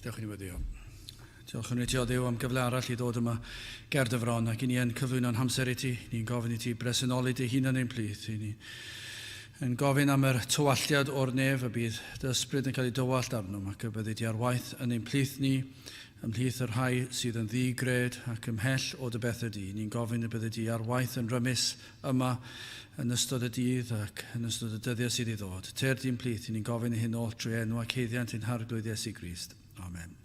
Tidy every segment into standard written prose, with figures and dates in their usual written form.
Dewch i ni weddio. Diolch yn i ti o Dduw am gyfle arall i ddod yma ger dy fron ac i ni yn cyflwyno'n hamser i ti. Ni'n gofyn i ti bresennoli dy hun yn ein plith. I ni yn gofyn am yr tywalltiad o'r nef y bydd dy ysbryd yn cael ei dywallt arnom ac y byddi di ar waith yn ein plith ni, ymhlith y rhai sydd yn ddi-gred ac ymhell o dy bethau di. Ni'n gofyn y byddi di ar waith yn rymus yma yn ystod y dydd ac yn ystod y dyddiau sydd i ddod. Tyr di'n plith, i ni'n gofyn i hyn oll drwy enw ac haeddiant ein Harglwydd Iesu Grist. Amen.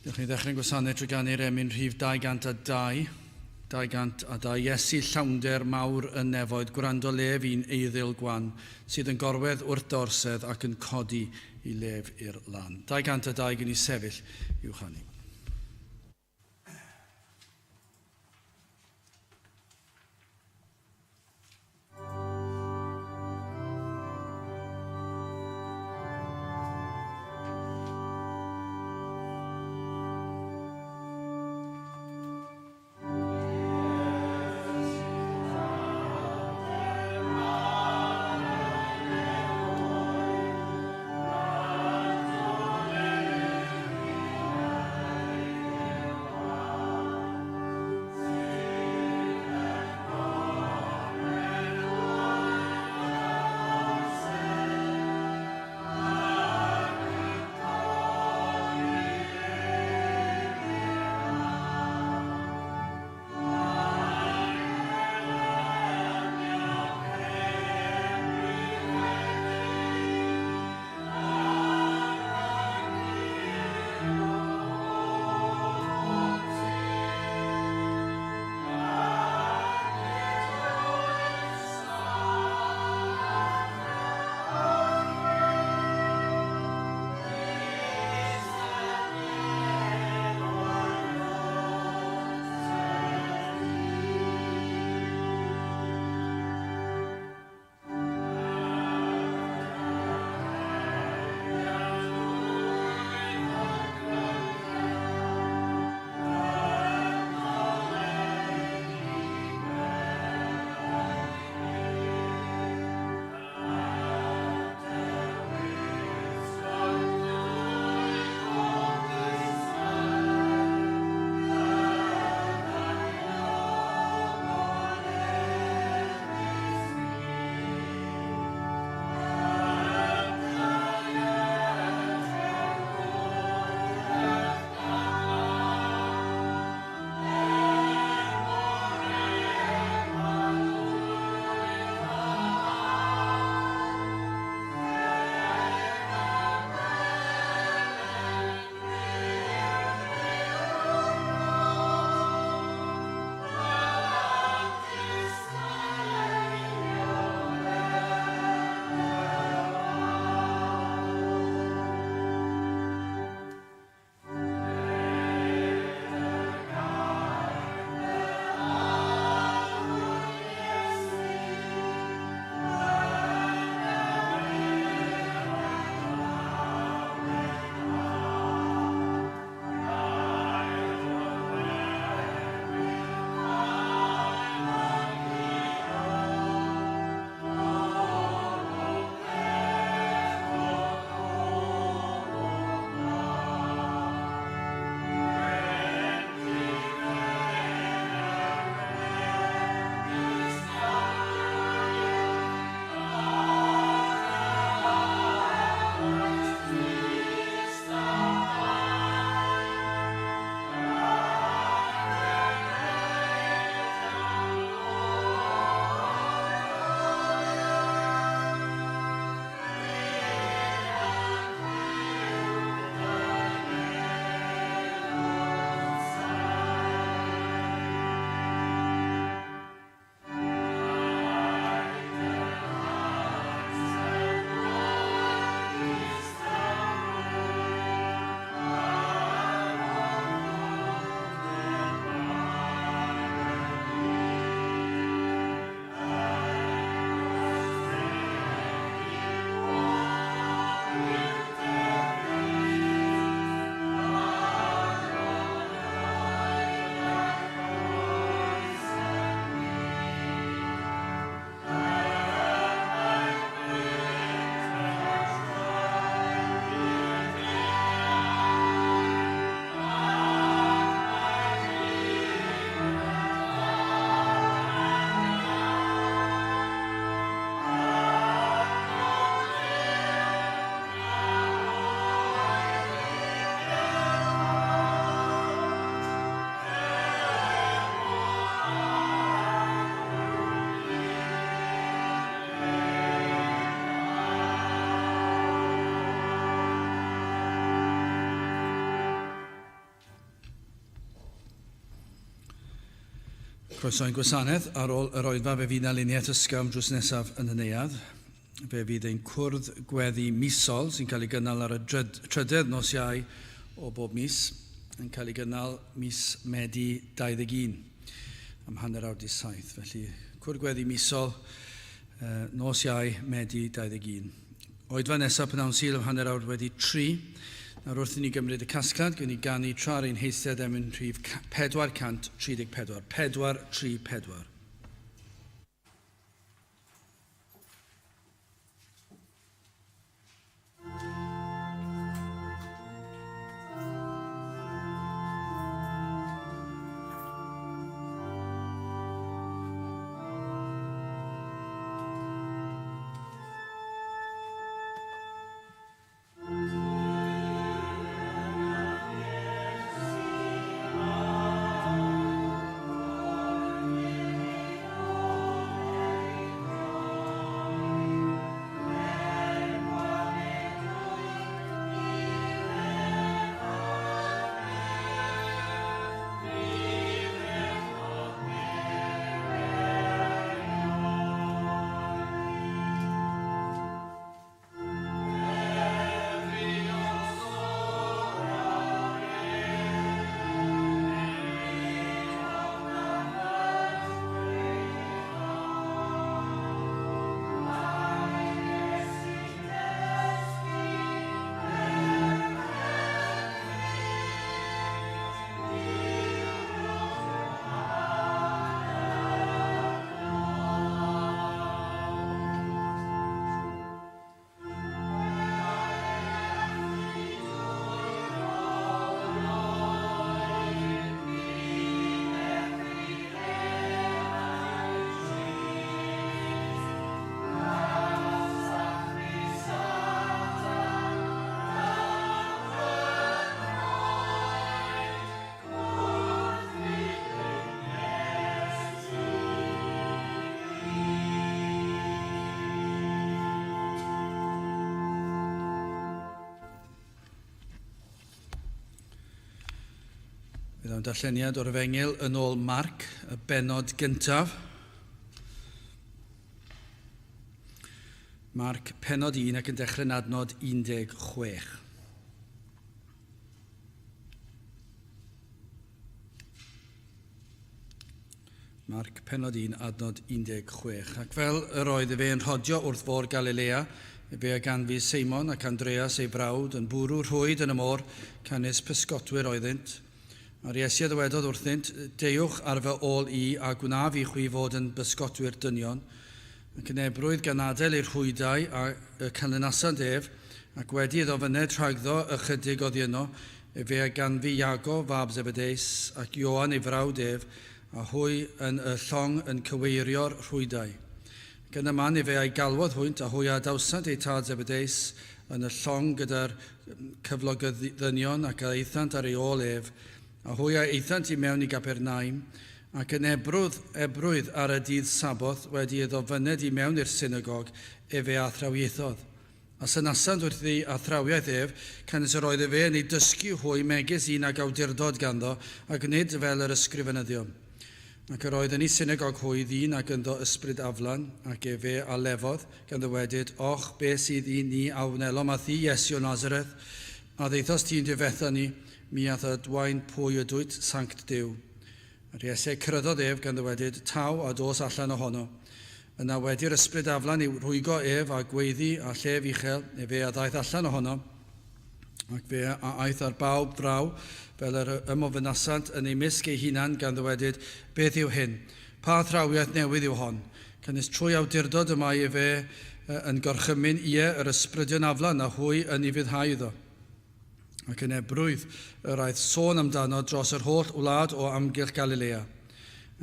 Dewch ni ddechrau'n gwasanaeth drwy ganu'r emyn rhif 202. 202. Iesu llawnder mawr y nefoedd, gwrando lef i'n eiddil gwan, sydd yn gorwedd wrth dy orsedd ac yn codi i lef i'r lan. 202 gwn i sefyll i'w chanu. Croeso i'n gwasanaeth. Ar ôl yr oedfa fe fydd 'na luniaeth ysgafn drws nesaf yn y neuadd. Fe fydd ein cwrdd gweddi misol, sy'n cael ei gynnal ar y trydedd nos Iau o bob mis, yn cael ei gynnal mis Medi 21 am hanner awr di saith. Felly, cwrdd gweddi misol, nos Iau, Medi 21. Oedfa nesaf pnawn Sul am hanner awr wedi tri. Nawr wrth i ni gymryd y casgliad, gwn i ganu tra ar ein heistedd emyn rhif 434. 434. Bydd o'n darlleniad o'r Efengyl yn ôl Marc, y bennod gyntaf. Marc, pennod 1 ac yn dechrau'n adnod 16. Marc, pennod 1, adnod 16. Ac fel yr oedd efe yn rhodio wrth fôr Galilea, efe a ganfu Seimon ac Andreas ei frawd yn bwrw rhwyd yn y môr, canys pysgotwyr oeddynt. A'r Iesu a ddywedodd wrthynt, Deuwch ar fy ôl i, a gwnaf i chwi fod yn bysgotwyr dynion. Ac yn ebrwydd gan adael eu rhwydau a y canlynasant ef, ac wedi iddo fyned rhagddo ychydig oddi yno, Efe a ganfu Iago fab Zebedeus, ac Ioan ei frawd ef, a hwy yn y llong yn cyweirio'r rhwydau. Ac yn y man efe a'i galwodd hwynt, a hwy a adawsant eu tad Zebedeus yn y llong gyda'r cyflogyddynion, ac a aethant ar ei ôl ef, a hwy a aethant i mewn i Gapernaum, ac yn ebrwdd, ebrwydd ar y dydd Saboth, wedi iddo fyned i mewn i'r synagog, efe a athrawiaethodd. A synasant wrth ei athrawiaeth ef, canys yr oedd efe yn eu dysgu hwy megis un ag awdurdod ganddo, ac nid fel yr ysgrifenyddion. Ac yr oedd yn eu synagog hwy ddyn ag ynddo ysbryd aflan, ac efe a lefodd, gan ddywedyd, Och, beth sydd i ni a wnelom â thi, Iesu o Nazareth? A ddaethost ti i'n difetha ni? Mi a'th adwaen pwy ydwyt, Sanct Duw. Yr Iesu cyrhaeddodd ef, gan ddywedyd, Taw, a dos allan ohono. Yna wedi'r ysbryd aflan i'w rhwygo ef, a gweiddi â llef uchel, efe a ddaeth allan ohono, ac fe a aeth ar bawb draw, fel yr ymofynasant yn eu mysg eu hunan, gan ddywedyd, Beth yw hyn? Pa athrawiaeth newydd yw hon? Canys trwy awdurdod y mae efe yn gorchymyn, ie, yr ysbrydion aflan, a hwy yn ufuddhau iddo. Ac yn ebrwydd yr aeth sôn amdano dros yr holl wlad o amgylch Galilea.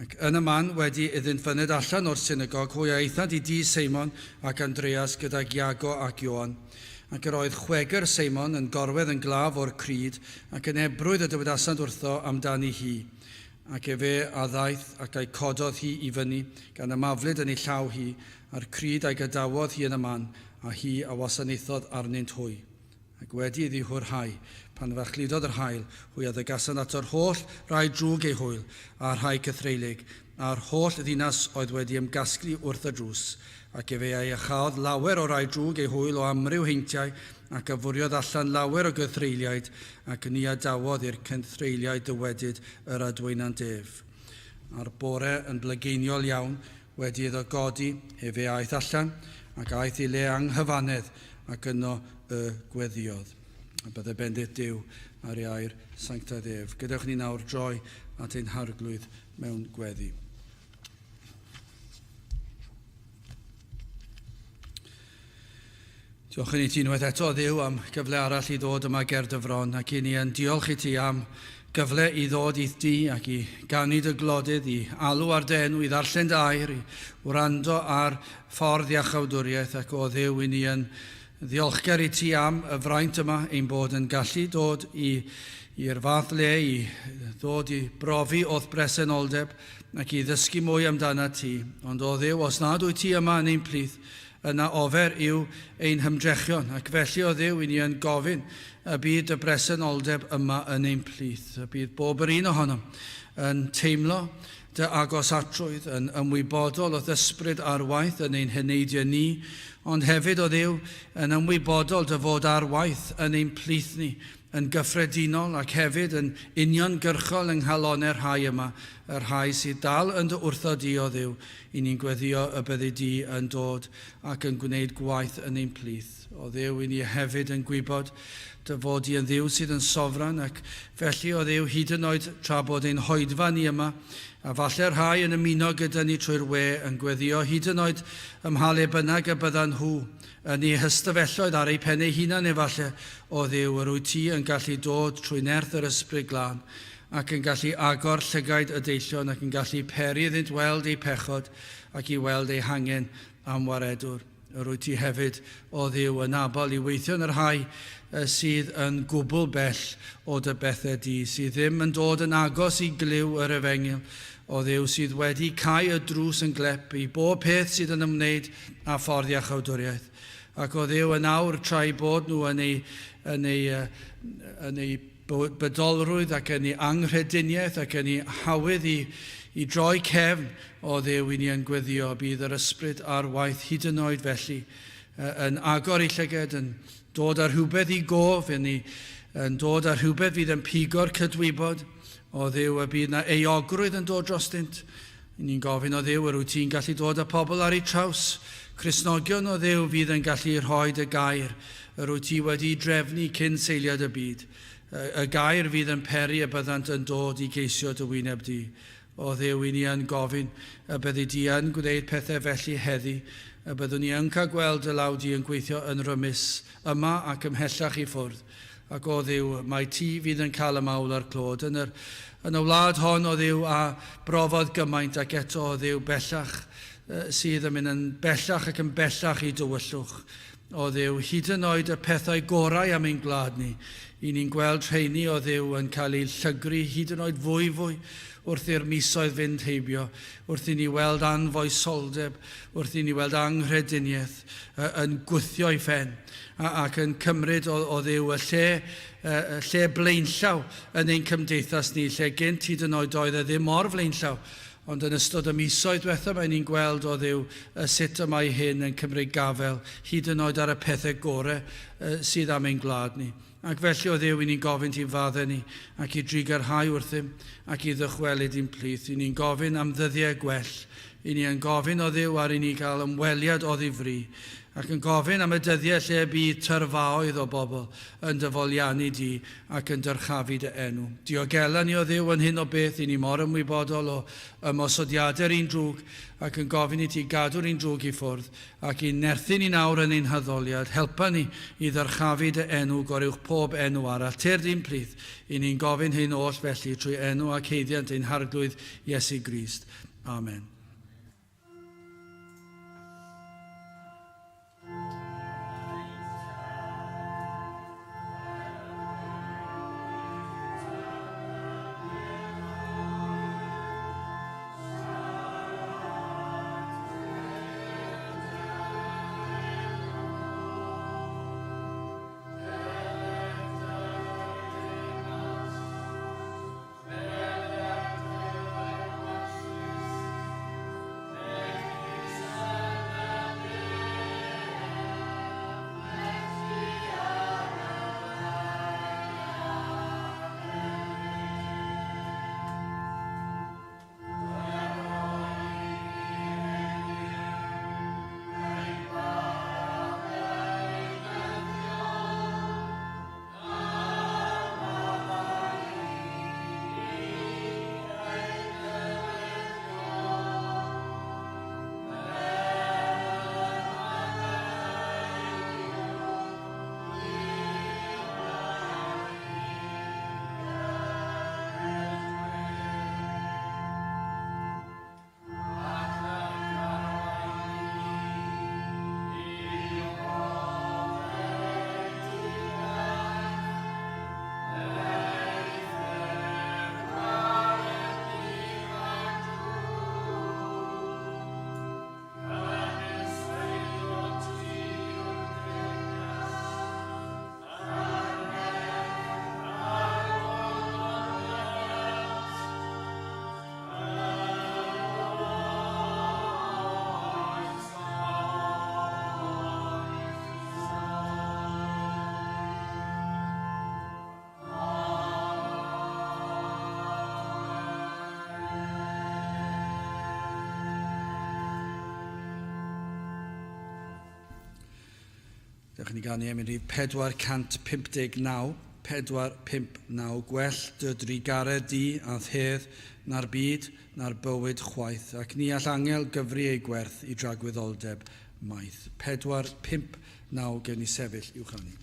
Ac yn y man, wedi iddynt fyned allan o'r synagog, hwy a aethant i dŷ Seimon ac Andreas gydag Iago ac Ioan. Ac yr oedd chwegr Seimon yn gorwedd yn glaf o'r cryd, ac yn ebrwydd y dywedasant wrtho amdani hi. Ac efe a ddaeth, ac a'i cododd hi i fyny, gan ymaflyd yn ei llaw hi, a'r cryd a'i gadawodd hi yn y man, a hi a wasanaethodd arnynt hwy. Ac wedi iddi hwyrhau, pan fachludodd yr haul, hwy a ddygasant ato'r holl rai drwg eu hwyl, a'r rhai cythreulig, a'r holl ddinas oedd wedi ymgasglu wrth y drws, ac efe a iachaodd lawer o rai drwg eu hwyl o amryw heintiau, ac a fwriodd allan lawer o gythreuliaid, ac ni adawodd i'r cythreuliaid ddywedyd yr adwaenant ef. A'r bore yn blygeiniol iawn, wedi iddo godi, efe aeth allan, ac aeth i le anghyfannedd, ac yno y gweddïodd. A bydde bendith Duw ar ei air sanctaidd ef. Gadewch ni nawr droi at ein Harglwydd mewn gweddi. Diolch i ti unwaith eto, Dduw, am gyfle arall i ddod yma ger dy fron, ac i ni yn diolch i ti am gyfle i ddod i'th di ac i ganu dy glodydd, i alw ar dy enw, i ddarllen dy air, i wrando ar ffordd iachawdwriaeth, ac o Dduw, i ni yn ddiolchgar i ti am y fraint yma, ein bod yn gallu dod i i'r fath le i ddod i brofi o'th bresenoldeb ac i ddysgu mwy amdanat ti. Ond o Dduw, os nad wyt ti yma yn ein plith, yna ofer yw ein hymdrechion, ac felly o Dduw, i ni yn gofyn y bydd dy bresenoldeb yma yn ein plith, y bydd bob yr un ohonom yn teimlo dy agosatrwydd, yn ymwybodol o'th ysbryd ar waith yn ein heneidiau ni, ond hefyd, o Dduw, yn ymwybodol dy fod ar waith yn ein plith ni, yn gyffredinol ac hefyd yn uniongyrchol yng nghalonnau'r rhai yma, y rhai sydd dal yn dy wrthod di, O Dduw, i ni'n gweddïo y byddi di yn dod ac yn gwneud gwaith yn ein plith. O Dduw, i ni hefyd yn gwybod dy fod di yn Dduw sydd yn sofran, ac felly, O Dduw, hyd yn oed tra bod ein hoedfa ni yma, a falle rhai yn ymuno gyda ni trwy'r we yn gweddïo hyd yn oed ym mha le bynnag y byddan nhw, Yn eu hystafelloedd ar eu pen eu hunain efalle, O Dduw, yr wyt ti yn gallu dod trwy nerth yr Ysbryd Glân, ac yn gallu agor llygaid y deillion, ac yn gallu peri iddynt weld eu pechod, ac i weld eu hangen am waredwr. Yr wyt ti hefyd, O Dduw, yn abl i weithio yn y rhai sydd yn gwbl bell o dy bethau di, sydd ddim yn dod yn agos i glyw yr efengyl, O Dduw, sydd wedi cau y drws yn glep i bob peth sydd yn ymwneud â ffordd iachawdwriaeth. Ac o Dduw, yn awr, tra eu bod nhw yn eu, yn eu, yn eu bydolrwydd ac yn eu anghrediniaeth ac yn eu hawydd i, i droi cefn, o Dduw, i ni yn gweddio, bydd yr ysbryd ar waith hyd yn oed felly, yn agor eu llyged, yn dod â rhywbeth i gof, yn, ei, yn dod â rhywbeth fydd yn pigo'r cydwybod, O Dduw, y bydd 'na euogrwydd yn dod drostynt. I ni'n gofyn, o Dduw, yr wyt ti'n gallu dod â pobl ar eu traws, Cristnogion, o Dduw, fydd yn gallu rhoi dy gair, yr wyt ti wedi'i drefnu cyn seiliad y byd, y gair fydd yn peri y byddant yn dod i geisio dy wyneb di. O Dduw, i ni yn gofyn y byddi di yn gwneud pethau felly heddi, y byddwn ni yn cael gweld dy law di yn gweithio yn rymus, yma ac ymhellach i ffwrdd. Ac o Dduw, mai ti fydd yn cael y mawl a'r clod yn yr, yn y wlad hon, o Dduw, a brofodd gymaint ac eto, o Dduw, bellach sydd yn mynd yn bellach ac yn bellach i dywyllwch. O Dduw, hyd yn oed y pethau gorau am ein gwlad ni, i ni'n gweld rheini, o Dduw, yn cael eu llygru hyd yn oed fwy fwy wrth i'r misoedd fynd heibio, wrth i ni weld anfoesoldeb, wrth i ni weld anghrediniaeth yn gwthio i phen ac yn cymryd o, o Dduw y lle, y lle blaenllaw yn ein cymdeithas ni, lle gynt hyd yn oed doedd e ddim mor flaenllaw, ond yn ystod y misoedd diwethaf mae ni'n gweld o Dduw y sut y mae hyn yn cymryd gafael hyd yn oed ar y pethau gore sydd am ein gwlad ni. Ac felly, o Dduw, i ni'n gofyn ti'n faddau ni, ac i drugarhau wrthym, ac i ddychwelyd i'n plith. I ni'n gofyn am ddyddiau gwell. I ni yn gofyn, o Dduw, ar i ni gael ymweliad oddi fri, ac yn gofyn am y dyddiau lle y bydd tyrfaoedd o bobl yn dy foliannu di ac yn dyrchafu dy enw. Diogela ni, o Dduw, yn hyn o beth, i ni mor ymwybodol o ymosodiadau'r un drwg, ac yn gofyn i ti gadw'r un drwg i ffwrdd, Ac i'n nerthu ni nawr yn ein haddoliad, helpa ni i ddyrchafu dy enw goruwch pob enw arall. Tyrd i'n plith, i ni'n gofyn hyn oll felly trwy enw ac haeddiant ein Harglwydd Iesu Grist. Amen. Dewch i ni ganu emyn rhif 459, 459, Gwell dy drugaredd di a'th hedd na'r byd na'r bywyd chwaith, ac ni all angel gyfri ei gwerth i dragwyddoldeb maith. 459, gewn ni sefyll i'w chanu.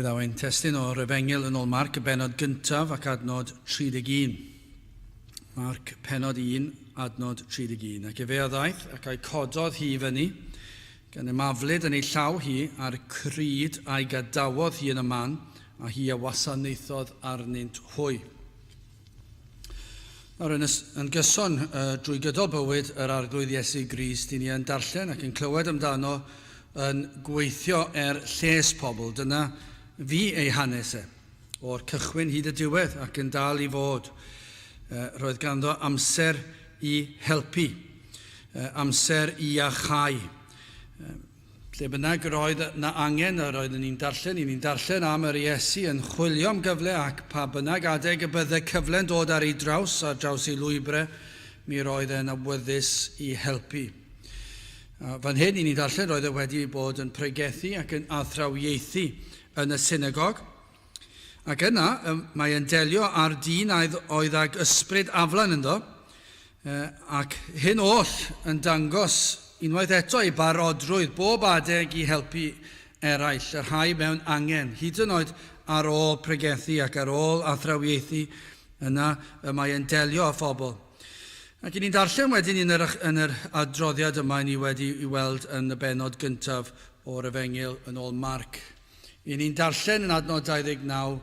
Fe ddaw ein testun o'r Efengyl yn ôl Marc, y bennod gyntaf ac adnod 31. Marc, pennod 1, adnod 31. Ac efe a ddaeth ac a'i cododd hi i fyny, gan ymaflyd yn ei llaw hi a'r cryd a'i gadawodd hi yn y man, a hi a wasanaethodd arnynt hwy. Nawr, yn, yn gyson uh, drwy gydol bywyd yr Arglwydd Iesu Grist, i ni yn darllen ac yn clywed amdano yn gweithio er lles pobl. Dyna fi ei hanes e, o'r cychwyn hyd y diwedd ac yn dal i fod. Uh, roedd ganddo amser i helpu, uh, amser i iachau. Uh, Lle bynnag yr oedd 'na angen, yr oeddwn ni'n darllen, i ni'n darllen am yr Iesu yn chwilio am gyfle ac pa bynnag adeg y bydde cyfle'n dod ar ei draws, ar draws ei lwybre, mi roedd e'n awyddus i helpu. A fan hyn, i ni'n darllen, roedd e wedi bod yn pregethu ac yn athrawiaethu yn y synagog. Ac yna, mae e'n delio â'r dyn oedd ag ysbryd aflan ynddo, ac hyn oll yn dangos unwaith eto ei barodrwydd bob adeg i helpu eraill, y rhai mewn angen, hyd yn oed ar ôl pregethu ac ar ôl athrawiaethu, yna y mae e'n delio â phobl. Ac i ni'n darllen wedyn yn yr, yn yr adroddiad yma i ni wedi i weld yn y bennod gyntaf o'r Efengyl yn ôl Marc. I ni'n darllen yn adnod 29,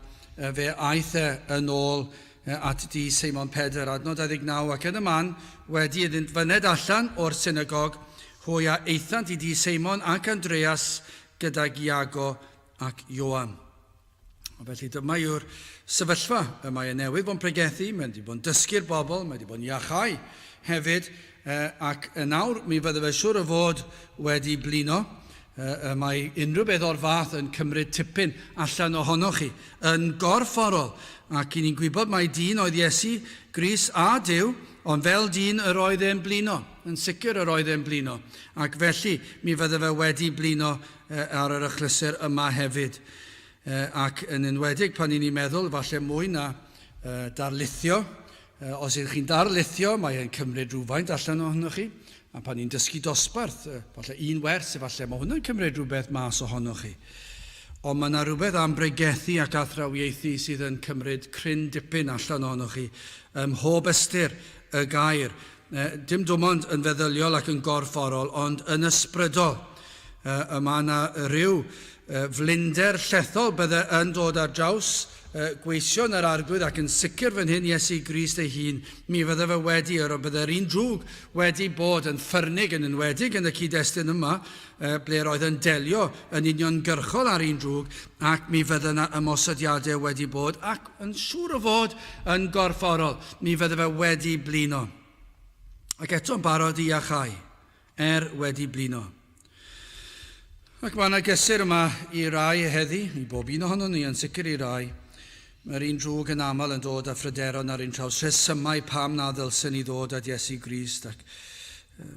fe aeth e yn ôl at dŷ Seimon Pedr. Adnod 29, ac yn y man, wedi iddynt fyned allan o'r synagog, Hwy a aethant i dŷ Seimon ac Andreas gydag Iago ac Ioan. Felly dyma yw'r sefyllfa y mae e newydd bod yn pregethu, mae wedi bod yn dysgu'r bobl, mae wedi bod yn iachau hefyd, ac yn awr mi fydde fe siŵr o fod wedi blino. Mae unrhyw beth o'r fath yn cymryd tipyn allan ohonoch chi, yn gorfforol, ac i ni'n gwybod mai dyn oedd Iesu Grist a Duw, ond fel dyn yr oedd e'n blino, yn sicr yr oedd e'n blino, ac felly mi fydde fe wedi blino ar yr achlysur yma hefyd. Ac yn enwedig pan i ni'n meddwl, falle mwy na darlithio, os ydych chi'n darlithio, mae e'n cymryd rhywfaint allan ohonoch chi, a pan ni'n dysgu dosbarth, falle un wers, efallai mae hwnna'n cymryd rhywbeth mas ohonoch chi. Ond mae yna rhywbeth am bregethu ac athrawiaethu sydd yn cymryd cryn dipyn allan ohonoch chi, ym mhob ystyr y gair. Dim dim ond yn feddyliol ac yn gorfforol, ond yn ysbrydol. Y mae yna rhyw flinder llethol bydde yn dod ar draws gweision yr Arglwydd ac yn sicr fan hyn Iesu Grist ei hun, mi fydde fe wedi, yr bydde'r un drwg wedi bod yn ffyrnig yn enwedig yn y cyd-destun yma, ble roedd yn delio yn uniongyrchol â'r un drwg, ac mi fydde yna ymosodiadau wedi bod, ac yn siŵr o fod yn gorfforol, mi fydde fe wedi blino. Ac eto'n barod i iachau, er wedi blino. Ac mae yna gysur yma i rai heddi, i bob un ohonon ni, yn sicr i rai. Mae'r un drwg yn aml yn dod â phryderon ar ein traws, rhesymau pam na ddylsen ni ddod at Iesu Grist, ac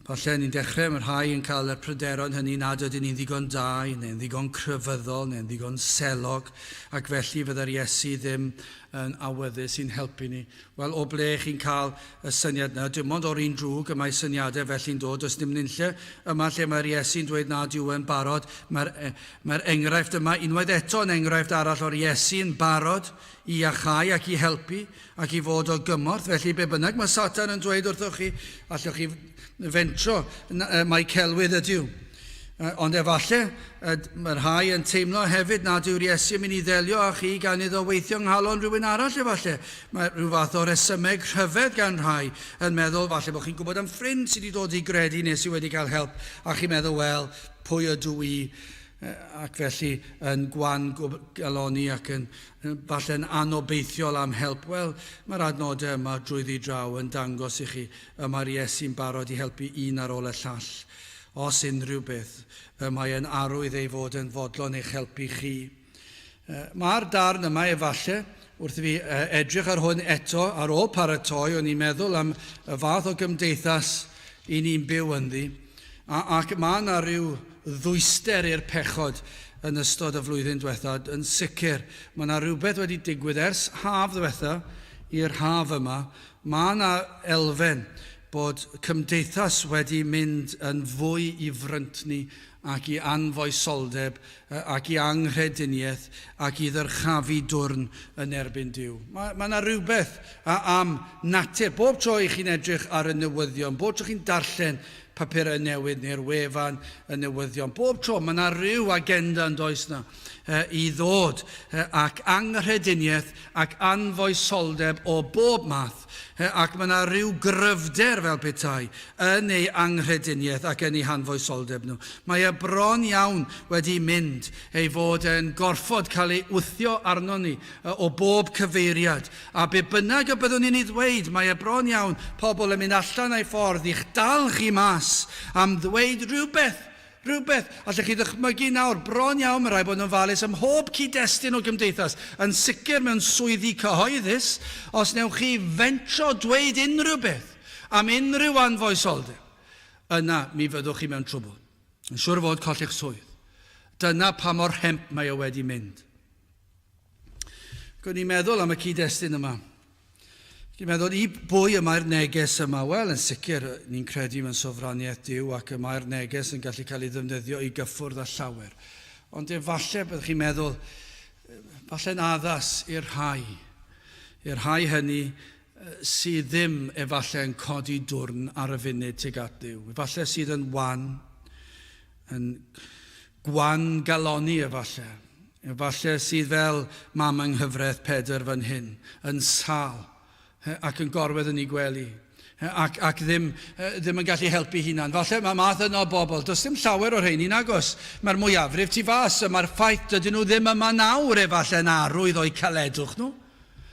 Falle ni'n dechrau, mae rhai yn cael y pryderon hynny nad ydyn ni'n ddigon da, neu'n ddigon crefyddol, neu'n ddigon selog, ac felly fydde'r Iesu ddim yn awyddus i'n helpu ni. Wel, o ble chi'n cael y syniad yna? Dim ond o'r un drwg y mae syniadau felly'n dod. Does dim nunlle yma lle mae'r Iesu'n dweud nad yw e'n barod. Mae'r mae enghraifft yma unwaith eto yn enghraifft arall o'r Iesu'n barod i iachau ac i helpu ac i fod o gymorth. Felly, be bynnag mae Satan yn dweud wrthoch chi, allwch chi fentro mai celwydd ydyw. Ond efallai, mae rhai yn teimlo hefyd nad yw'r Iesu yn mynd i ddelio â chi gan iddo weithio yng nghalon rhywun arall efallai. Mae rhyw fath o resymeg rhyfedd gan rhai yn meddwl, falle bod chi'n gwybod am ffrind sydd wedi dod i gredu neu sydd wedi cael help, a chi'n meddwl, wel, pwy ydw i? Ac felly yn gwan galoni ac yn falle'n anobeithiol am help. Wel, mae'r adnodau yma drwyddi draw yn dangos i chi y mae'r Iesu'n barod i helpu un ar ôl y llall. Os unrhyw beth, y mae yn arwydd ei fod yn fodlon eich helpu chi. Mae'r darn yma efalle, wrth i fi edrych ar hwn eto ar ôl paratoi, o'n i'n meddwl am y fath o gymdeithas i ni'n byw ynddi. A, ac mae yna rhyw ddwyster i'r pechod yn ystod y flwyddyn diwetha, yn sicr. Mae yna rhywbeth wedi digwydd ers haf ddiwetha i'r haf yma. Mae yna elfen bod cymdeithas wedi mynd yn fwy i fryntni ac i anfoesoldeb ac i anghrediniaeth ac i ddyrchafu dwrn yn erbyn Duw. Mae, mae yna rhywbeth am natur. Bob tro i chi'n edrych ar y newyddion, bob tro chi'n darllen papurau newydd neu'r wefan y newyddion, bob tro mae yna rhyw agenda yn does na i ddod ac anghrediniaeth ac anfoesoldeb o bob math Ac mae yna rhyw gryfder fel petai yn ei anghrediniaeth ac yn eu hanfoesoldeb nhw. Mae e bron iawn wedi mynd ei fod e'n gorfod cael ei wthio arnon ni o bob cyfeiriad. A be bynnag y byddwn ni'n ei ddweud, mae e bron iawn pobl yn mynd allan o'i ffordd i'ch dal chi mas am ddweud rhywbeth Rhywbeth allech chi ddychmygu nawr, bron iawn, mae rhaid bod yn ofalus ym mhob cyd-destun o gymdeithas, yn sicr mewn swyddi cyhoeddus, os wnewch chi fentro dweud unrhyw beth am unrhyw anfoesoldeb, yna mi fyddwch chi mewn trwbl. Yn siŵr o fod colli'ch swydd. Dyna pa mor rhemp mae o wedi mynd. Gwni i'n meddwl am y cyd-destun yma. Dwi'n meddwl, i bwy y mae'r neges yma? Wel, yn sicr, ni'n credu mewn sofraniaeth Duw ac y mae'r neges yn gallu cael ei ddefnyddio i gyffwrdd â llawer. Ond efallai byddwch chi'n meddwl, falle'n addas i'r rhai, i'r rhai hynny sydd ddim efallai yn codi dwrn ar y funud tuag at Dduw. Efallai sydd yn wan, yn gwan galoni efallai. Efallai sydd fel mam yng nghyfraith Pedr fan hyn, yn sâl ac yn gorwedd yn ei gwely. Ac, ac ddim, ddim yn gallu helpu hunan. Falle mae math yno o bobl, does dim llawer o'r rheini nagos. Mae'r mwyafrif tu fas, y mae'r ffaith dydyn nhw ddim yma nawr efallai yn arwydd o'u caledwch nhw.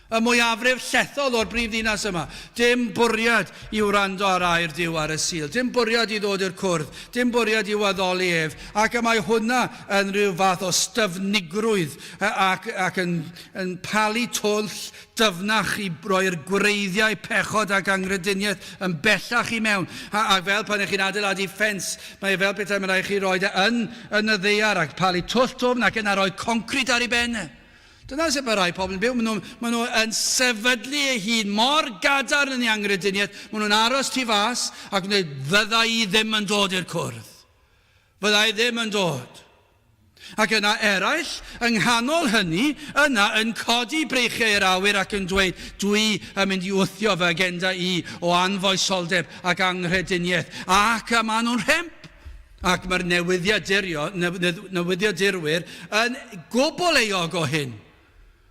Y mwyafrif llethol o'r brif ddinas yma. Dim bwriad i wrando ar air Duw ar y Sul. Dim bwriad i ddod i'r cwrdd. Dim bwriad i'w addoli ef. Ac y mae hwnna yn rhyw fath o styfnigrwydd ac, ac yn, yn palu twll dyfnach i roi'r gwreiddiau pechod ac anghrediniaeth yn bellach i mewn. A, ac fel pan ych chi'n adeiladu ffens, mae e fel petai mae'n rhaid chi roi e yn, yn y ddaear ac palu twll dwfn ac yna rhoi concrit ar ei ben e. Dyna sut mae rhai pobl yn byw. Maen nhw, maen nhw yn sefydlu eu hun mor gadarn yn ei anghrediniaeth. Maen nhw'n aros tu fas ac yn dweud, fydda i ddim yn dod i'r cwrdd. Fydda i ddim yn dod. Ac yna eraill, yng nghanol hynny, yna yn codi breichiau i'r awyr ac yn dweud, dwi yn mynd i wthio fy agenda i o anfoesoldeb ac anghrediniaeth. Ac y maen nhw'n rhemp. Ac mae'r newyddiadurwyr yn gwbl euog o hyn.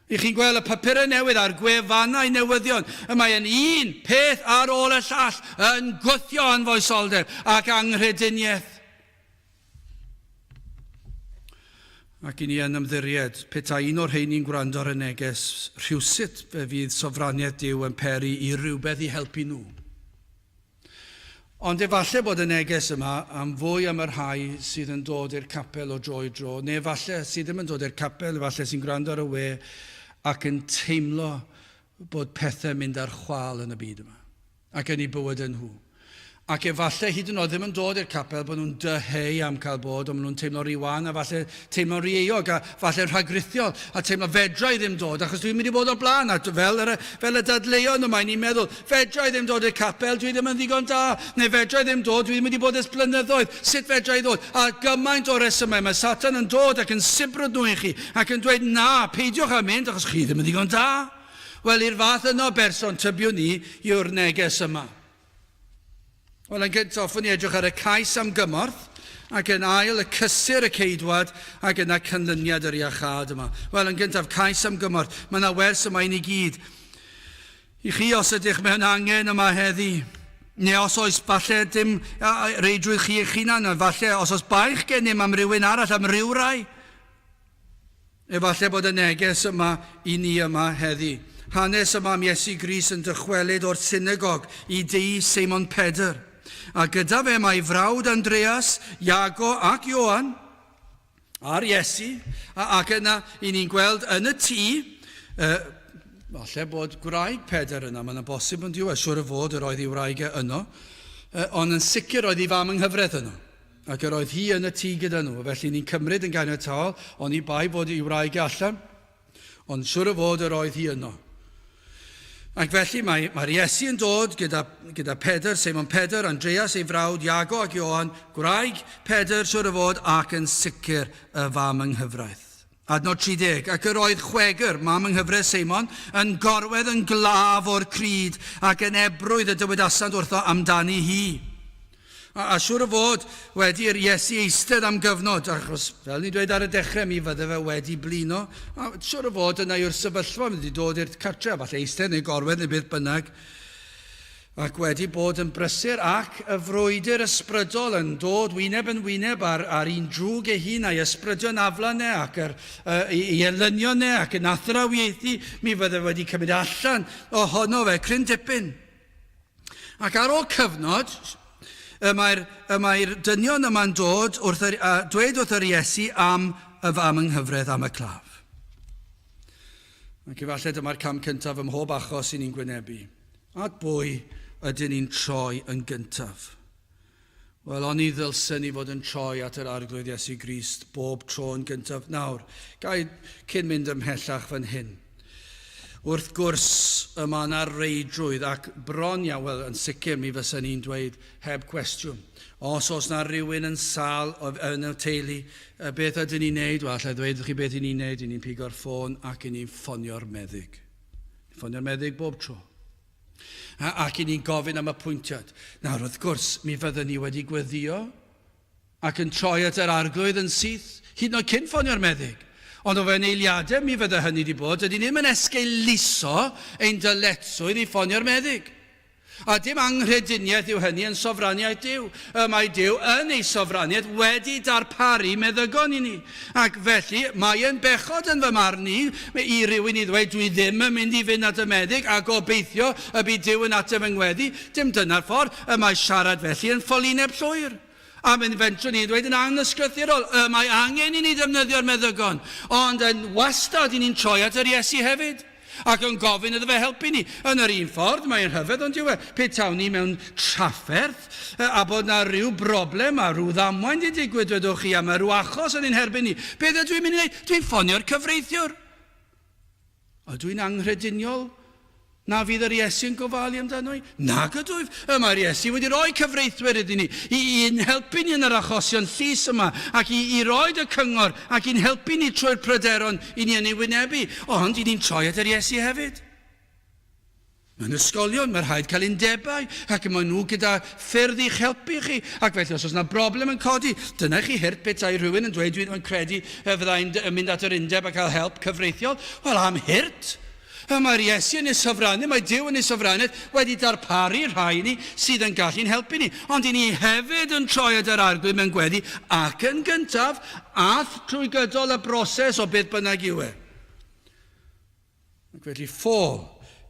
I chi'n gweld y papurau newydd a'r gwefannau newyddion, y mae yn un peth ar ôl y llall yn gwthio anfoesoldeb ac anghrediniaeth. Ac i ni yn ymddiried, petai un o'r rheini'n gwrando ar y neges, rhywsut fe fydd sofraniaeth Duw yn peri i rywbeth i helpu nhw. Ond efallai bod y neges yma am fwy am y rhai sydd yn dod i'r capel o dro i dro, neu efallai sydd ddim yn dod i'r capel, efallai sy'n gwrando ar y we ac yn teimlo bod pethau'n mynd ar chwâl yn y byd yma, ac yn eu bywydau nhw. Ac efallai hyd yn oed ddim yn dod i'r capel bod nhw'n dyheu am cael bod, ond maen nhw'n teimlo rhy wan a falle teimlo'n rhy euog a falle rhagrithiol a teimlo fedra i ddim dod achos dwi'n mynd i bod o'r blaen a fel, yr, fel y dadleuon yma, ni'n meddwl fedra i ddim dod i'r capel, dwi ddim yn ddigon da, neu fedra i ddim dod, dwi ddim wedi bod ers blynyddoedd, sut fedra i ddod? A gymaint o resymau, mae Satan yn dod ac yn sibrwd nhw i chi ac yn dweud na, peidiwch â mynd achos chi ddim yn ddigon da. Wel, i'r fath yno berson, tybiwn ni, yw'r neges yma. Wel, yn gyntaf, hoffwn i edrych ar y cais am gymorth, ac yn ail, y cysur y ceidwad, ac yna canlyniad yr iachâd yma. Wel, yn gyntaf, cais am gymorth. Mae yna wers yma i ni gyd. I chi, os ydych mewn angen yma heddi, neu os oes falle dim reidrwydd chi eich hunan, falle os oes baich gennym am rywun arall, am rywrai, Efallai bod y neges yma i ni yma heddi. Hanes yma am Iesu Grist yn dychwelyd o'r synagog i dŷ Seimon Pedr. A gyda fe mae frawd Andreas, Iago ac Ioan, a'r Iesu, ac yna i ni'n gweld yn y tŷ, uh, falle bod gwraig Pedr yna, mae'n bosib yn diwedd, siwr o fod yr oedd ei wraig e yno, uh, ond yn sicr oedd ei fam yng nghyfraith yno. Ac yr oedd hi yn y tŷ gyda nhw, felly ni'n cymryd yn ganiataol, oni bai fod ei wraig e allan, ond siwr o fod yr oedd hi yno. Ac felly mae, mae'r Iesu yn dod gyda, gyda Pedr, Seimon Pedr, Andreas ei frawd, Iago ac Ioan, gwraig Pedr, siwr o fod, ac yn sicr y fam yng nghyfraith. Adnod 30, Ac yr oedd chwegr, mam yng nghyfraith Seimon, yn gorwedd yn glaf o'r cryd, ac yn ebrwydd y dywedasant wrtho amdani hi. A, a siŵr o fod, wedi i'r Iesu eistedd am gyfnod, achos fel ni'n dweud ar y dechrau, mi fydde fe wedi blino, a siŵr o fod yna yw'r sefyllfa, wedi dod i'r cartre, a falle eistedd neu gorwedd neu beth bynnag, ac wedi bod yn brysur ac y frwydr ysbrydol yn dod wyneb yn wyneb ar, ar un drwg ei hun a'i ysbrydion aflan e ac yr, uh, ei, ei elynion e ac yn athrawiaethu, mi fydde wedi cymryd allan ohono fe cryn dipyn. Ac ar ôl cyfnod, y mae'r, y mae'r dynion yma'n dod wrth yr, a dweud wrth yr Iesu am y fam yng nghyfraith am y claf. Ac efallai dyma'r cam cyntaf ym mhob achos i ni'n gwynebu. At bwy ydyn ni'n troi yn gyntaf? Wel, oni ddylsen ni fod yn troi at yr Arglwydd Iesu Grist bob tro yn gyntaf? Nawr, ga i cyn mynd ymhellach fan hyn. Wrth gwrs, y mae yna reidrwydd ac bron iawn, wel, yn sicr mi fysen ni'n dweud heb cwestiwn. Os oes na rhywun yn sâl yn y teulu, beth ydyn ni'n neud? Wel, allai ddweud wrth chi beth i ni'n neud. I ni'n pigo'r ffôn ac i ni'n ffonio'r meddyg. Ffonio'r meddyg bob tro. Ac i ni'n gofyn am apwyntiad. Nawr, wrth gwrs, mi fydden ni wedi gweddio ac yn troi at yr arglwydd yn syth, hyd yn oed cyn ffonio'r meddyg. Ond o fewn eiliadau mi fydde hynny wedi bod. Dydy ni ddim yn esgeuluso ein dyletswydd i ffonio'r meddyg. A dim anghrediniaeth yw hynny yn sofraniaeth Duw. Y mae Duw yn ei sofraniaeth wedi darparu meddygon i ni. Ac felly, mae yn bechod yn fy marn i, i rywun i ddweud dwi ddim yn mynd i fynd at y meddyg a gobeithio y bydd Duw yn ateb fy ngweddi. Dim dyna'r ffordd. Y mae siarad felly yn ffolineb llwyr. A mi fentrwn i ddweud yn anysgrythurol, y mae angen i ni ddefnyddio'r meddygon, ond yn wastad i ni'n troi at yr Iesu hefyd, ac yn gofyn iddo fe helpu ni. Yn yr un ffordd, mae'n rhyfedd ond yw e, pe tawn ni mewn trafferth, a bod na rhyw broblem a rhyw ddamwain di digwydd, dwedwch chi, a mae rhyw achos yn ein herbyn ni, beth ydw i'n mynd i wneud? Dwi'n ffonio'r cyfreithiwr. Ydw i'n anghrediniol na fydd yr Iesu yn gofalu amdano i? Nag ydwyf. Y mae'r Iesu wedi rhoi cyfreithwyr iddyn ni i, i'n helpu ni yn yr achosion llys yma ac i, i roed y cyngor ac i'n helpu ni trwy'r pryderon i ni yn ei wynebu. Ond i ni'n troi at yr Iesu hefyd. Mewn ysgolion, mae rhaid cael undebau, ac maen nhw gyda ffyrdd i'ch helpu chi. Ac felly, os oes yna broblem yn codi, dyna chi hurt petai rhywun yn dweud, dwi ddim yn credu y fyddai'n mynd at yr undeb a cael help cyfreithiol. Wel, am hurt! Y mae'r Iesu yn ei sofraniaeth, mae Duw yn ei sofraniaeth wedi darparu rhai i ni sydd yn gallu'n helpu ni. Ond i ni hefyd yn troi at yr Arglwydd mewn gweddi, ac yn gyntaf, ath trwy gydol y broses o beth bynnag yw e. Ac felly ffôl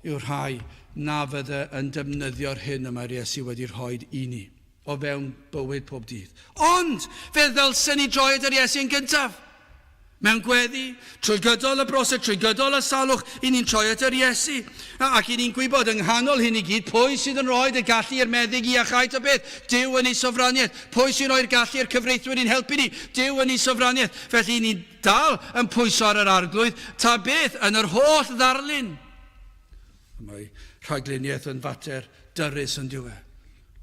yw'r rhai na fydde yn defnyddio'r hyn y mae'r Iesu wedi rhoid i ni o fewn bywyd pob dydd. Ond fe ddylsen ni droi at yr Iesu yn gyntaf. Mewn gweddi, trwy gydol y broses, trwy gydol y salwch, i ni'n troi at yr Iesu. Ac i ni'n gwybod yng nghanol hyn i gyd pwy sydd yn rhoi y gallu i'r meddyg i iachau ta beth? Duw yn ei sofraniaeth. Pwy sy'n rhoi'r gallu i'r cyfreithwyr i'n helpu ni? Duw yn ei sofraniaeth. Felly i ni'n Dal yn pwyso ar yr Arglwydd, ta beth, yn yr holl ddarlun. Mae rhagluniaeth yn fater dyrys yn dyw e.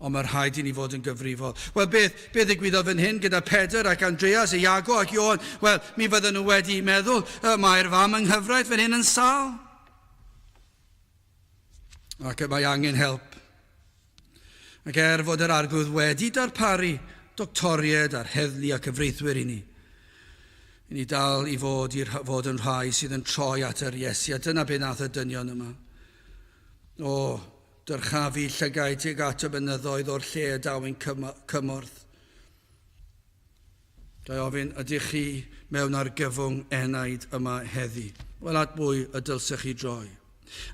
Ond mae rhaid i ni fod yn gyfrifol. Wel, beth, beth ddigwyddodd fan hyn gyda Pedr ac Andreas, Iago ac Ioan? Wel, mi fydden nhw wedi meddwl, mae'r fam yng nghyfraith fan hyn yn sâl. Ac y mae angen help. Ac er fod yr Arglwydd wedi darparu doctoriaid a'r heddlu a cyfreithwyr i ni, i ni dal i fod, i fod yn rhai sydd yn troi at yr Iesu, a dyna be nath y dynion yma. O, dyrchafu llygaid tuag at y mynyddoedd o'r lle y daw ein cymorth. Ga i ofyn, ydych chi mewn argyfwng enaid yma heddi? Wel, at bwy y dylsech chi droi?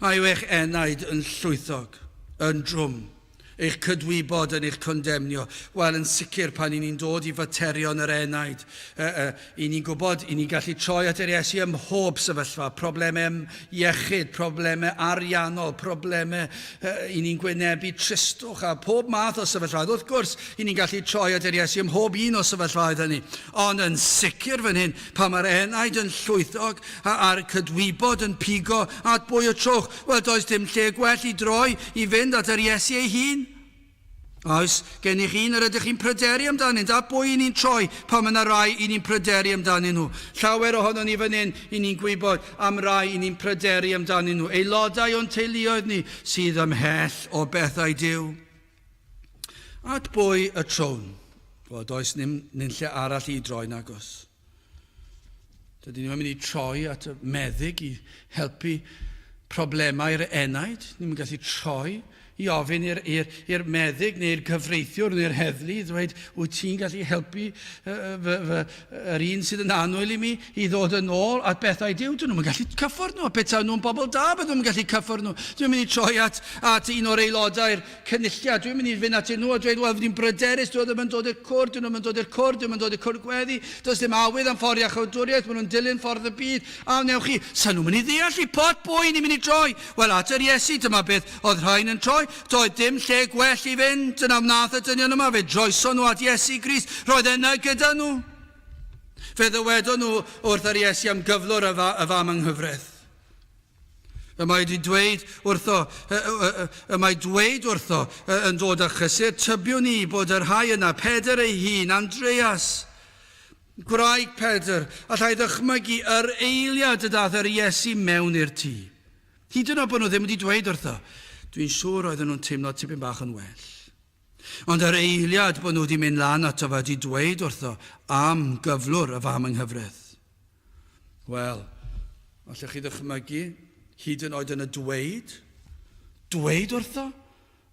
A yw eich enaid yn llwythog, yn drwm, eich cydwybod yn eich condemnio? Wel, yn sicr, pan i ni'n dod i faterion yr enaid, e, e, i ni'n gwybod, i ni'n gallu troi at yr Iesu ym mhob sefyllfa, problemau iechyd, problemau ariannol, problemau e, i ni'n gwynebu tristwch a pob math o sefyllfaoedd. Wrth gwrs, I ni'n gallu troi at yr Iesu ym mhob un o'r sefyllfaoedd hynny. Ond yn sicr fan hyn, pan mae'r enaid yn llwythog a'r cydwybod yn pigo at bwy y trowch, wel, does dim lle gwell i droi i fynd at yr Iesu ei hun. Oes gennych un yr ydych chi'n pryderu amdanynt? At bwy i ni'n troi pan mae yna rai i ni'n pryderu amdanyn nhw? Llawer ohonon ni fan hyn, i ni'n gwybod am rai i ni'n pryderu amdanyn nhw. Aelodau o'n teuluoedd ni sydd ymhell o bethau Duw. At bwy y trown? Wel, does nim nunlle arall i droi nagos. Dydyn ni'n mynd i troi at y meddyg i helpu problemau'r enaid. Ni'n gallu troi i ofyn i'r meddyg neu'r cyfreithiwr neu'r heddlu i ddweud, wyt ti'n gallu helpu fy, fy, yr un sydd yn annwyl i mi i ddod yn ôl at bethau Duw? Dyn nhw'n gallu cyffwrdd nhw, a petai nhw'n bobl da, bydden nhw'n gallu cyffwrdd nhw. Dwi'n mynd i troi at, at un o'r aelodau'r cynulliad. Dwi'n mynd i fynd atyn nhw a dweud, wel, fi'n bryderus, dwi ddim yn dod i'r cwrdd, dyn nhw'n mynd dod i'r cwrdd, dwi'n mynd dod i'r cwrdd gweddi, does dim awydd am ffordd iachawdwriaeth, maen nhw'n dilyn ffordd y byd, a wnewch chi, sa nhw'n mynd i ddeall i pot bwy ni'n mynd i droi. Wel, at yr Iesu, dyma beth oedd rhain yn troi. Doedd dim lle gwell i fynd, dyna wnaeth y dynion yma, fe droeson nhw at Iesu Grist, roedd e yna gyda nhw. Fe ddywedon nhw wrth yr Iesu am gyflwr y, fa y fam yng nghyfraith. Y mae wedi dweud wrtho, y mae dweud wrtho yn dod â chysur, tybiwn i bod y rhai yna, Pedr ei hun, Andreas, gwraig Pedr, allai ddychmygu yr eiliad y daeth yr Iesu mewn i'r tŷ. Hyd yn oed bod nhw ddim wedi dweud wrtho, dwi'n siŵr oedden nhw'n teimlo tipyn bach yn well. Ond yr eiliad bod nhw wedi mynd lan ato fe wedi dweud wrtho am gyflwr y fam yng nghyfraith. Wel, allech chi ddychmygu, hyd yn oed yn y dweud, dweud wrtho?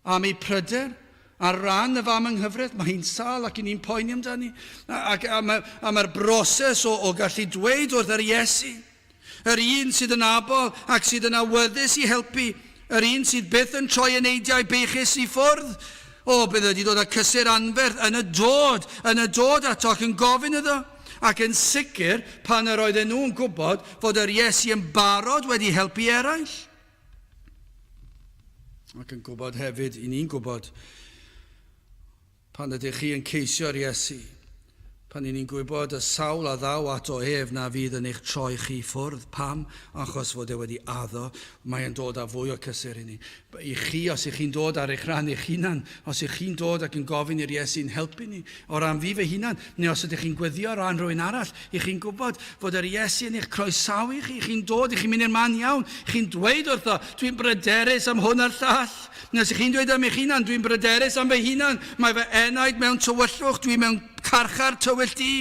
Am ei pryder, ar ran y fam yng nghyfraith, mae hi'n sâl ac i ni'n poeni amdani. Ac a mae'r a mae broses o, o gallu dweud wrth yr Iesu, yr un sydd yn abol ac sydd yn awyddus i helpu, yr un sydd byth yn troi eneidiau beichus i ffwrdd, o, bydd wedi dod â cysur anferth yn y dod, yn y dod ato ac yn gofyn iddo. Ac yn sicr, pan yr oedden nhw'n gwybod fod yr Iesu yn barod wedi helpu eraill. Ac yn gwybod hefyd, i ni'n gwybod, pan ydych chi yn ceisio'r Iesu, pan i ni'n gwybod y sawl a ddaw ato ef na fydd yn eich troi chi ffwrdd. Pam? Achos fod e wedi addo, mae e'n dod â fwy o cysur i ni. I chi, os ych chi'n dod ar eich rhan eich hunan, os ych chi'n dod ac yn gofyn i'r Iesu'n helpu ni, o ran fi fy hunan, neu os ydych chi'n gweddio o ran rhywun arall, I chi'n gwybod fod yr Iesu yn eich croesawu chi, chi'n dod, i chi'n mynd i'r man iawn, chi'n dweud wrtho, dwi'n bryderus am hwn a'r llall. Neu os ych chi'n dweud am eich hunan, dwi'n bryderus am fy hunan, mae fy enaid mewn tywyllwch, dwi mewn carchar tywyll du.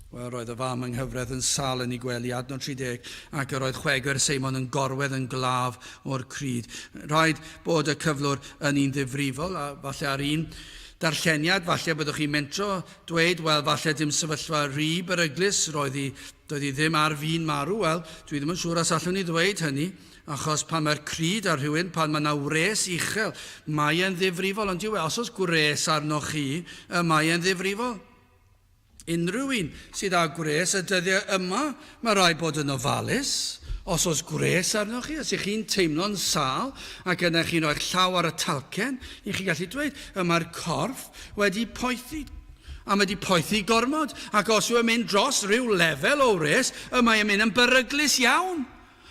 Wel, roedd y fam yng nghyfraith yn sâl yn ei gwely, adnod 30, ac yr oedd chwegr Seimon yn gorwedd yn glaf o'r cryd. Rhaid bod y cyflwr yn un ddifrifol, a falle ar un darlleniad, falle byddwch chi'n mentro Dweud, wel, falle dim sefyllfa rhy beryglus, roedd hi, doedd hi ddim ar fin marw, wel, dwi ddim yn siŵr os allwn ni ddweud hynny, achos pan mae'r cryd ar rhywun, pan mae yna wres uchel, mae e'n ddifrifol, ond yw e, os oes gwres arnoch chi, y mae e'n ddifrifol. Unrhyw un sydd â gwres y dyddiau yma, mae rhaid bod yn ofalus. Os oes gwres arnoch chi, os ych chi'n teimlo'n sâl ac yna chi'n rhoi'ch llaw ar y talcen, i chi gallu dweud, y mae'r corff wedi poethi. A mae wedi poethi gormod, ac os yw e'n mynd dros rhyw lefel o wres, y mae e'n mynd yn beryglus iawn.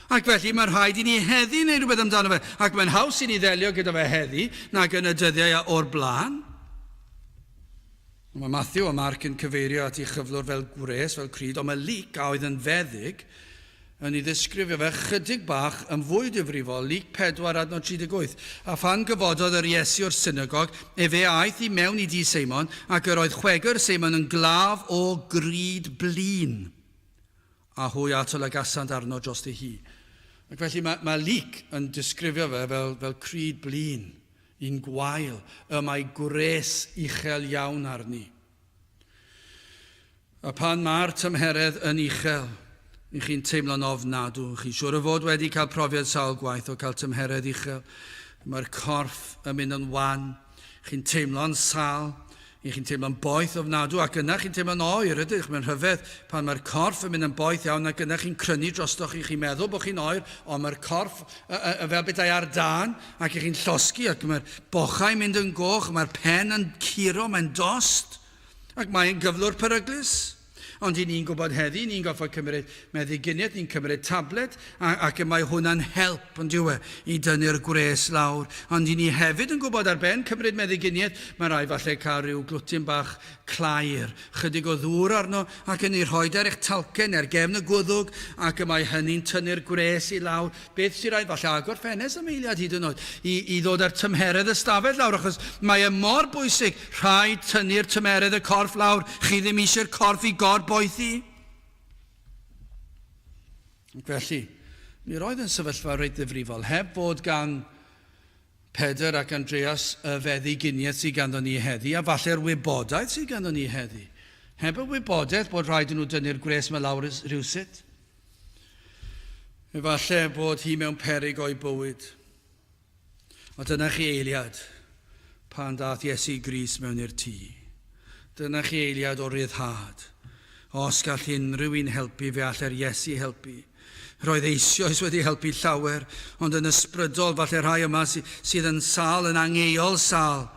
Ac felly mae rhaid i ni heddi wneud rhywbeth amdano fe, ac mae'n haws i ni ddelio gyda fe heddi nag yn y dyddiau o'r blaen. Mae Mathew a Marc yn cyfeirio at ei chyflwr fel gwres, fel cryd, ond mae Luc, a oedd yn feddyg, yn ei ddisgrifio fe chydig bach yn fwy difrifol, Luc 4 adnod 38. A phan gyfododd yr Iesu o'r synagog, efe a aeth i mewn i dŷ Seimon, ac yr oedd chwegr Seimon yn glaf o gryd blin. A hwy a tolygasant arno dros ei hi. Ac felly mae, mae Luc yn disgrifio fe fel, fel cryd blin. Un gwael, y mae gwres uchel iawn arni. A phan mae'r tymheredd yn uchel, i chi'n teimlo'n ofnadw. Chi'n siŵr o fod wedi cael profiad sawl gwaith o cael tymheredd uchel. Mae'r corff yn mynd yn wan, chi'n teimlo'n sâl, I chi'n teimlo'n boeth ofnadw ac yna chi'n teimlo'n oer, ydych? Mae'n rhyfedd pan mae'r corff yn mynd yn boeth iawn ac yna chi'n crynu drostoch chi, chi'n meddwl bod chi'n oer, ond mae'r corff y, y, y, fel petai ar dân ac i chi'n llosgi ac mae'r bochau'n mynd yn goch, mae'r pen yn curo, mae'n dost ac mae'n gyflwr peryglus. Ond i ni'n gwybod heddi, ni'n gorfod cymryd meddyginiaeth, ni'n cymryd tablet, a, ac y mae hwnna'n help, ond yw e, i dynnu'r gwres lawr. Ond i ni hefyd yn gwybod ar ben cymryd meddyginiaeth, mae rhaid falle cael rhyw glwtyn bach clair, chydig o ddŵr arno, ac yn ei rhoi ar eich talcen ar gefn y gwddwg, ac y mae hynny'n tynnu'r gwres i lawr. Beth sy'n rhaid, falle agor ffenest am eiliad hyd yn oed, i, i ddod â'r tymheredd y stafell lawr, achos mae e mor bwysig, rhaid tynnu'r tymheredd y corff lawr, chi ddim eisiau'r corff i gor-boethi. Ac felly, mi roedd yn sefyllfa reit ddifrifol, heb fod gan Pedr ac Andreas y feddyginiaeth sydd ganddo ni heddi, a falle'r wybodaeth sydd ganddo ni heddi. Heb y wybodaeth bod rhaid i nhw dynnu'r gwres yma lawr rhywsut. Efallai bod hi mewn peryg o'i bywyd. Ond dyna chi eiliad pan ddaeth Iesu Grist mewn i'r tŷ. Dyna chi eiliad o ryddhad. Os gall unrhyw un helpu, fe all yr Iesu helpu. Roedd eisoes wedi helpu llawer, ond yn ysbrydol, falle rhai yma sydd yn sâl, yn angeuol sâl,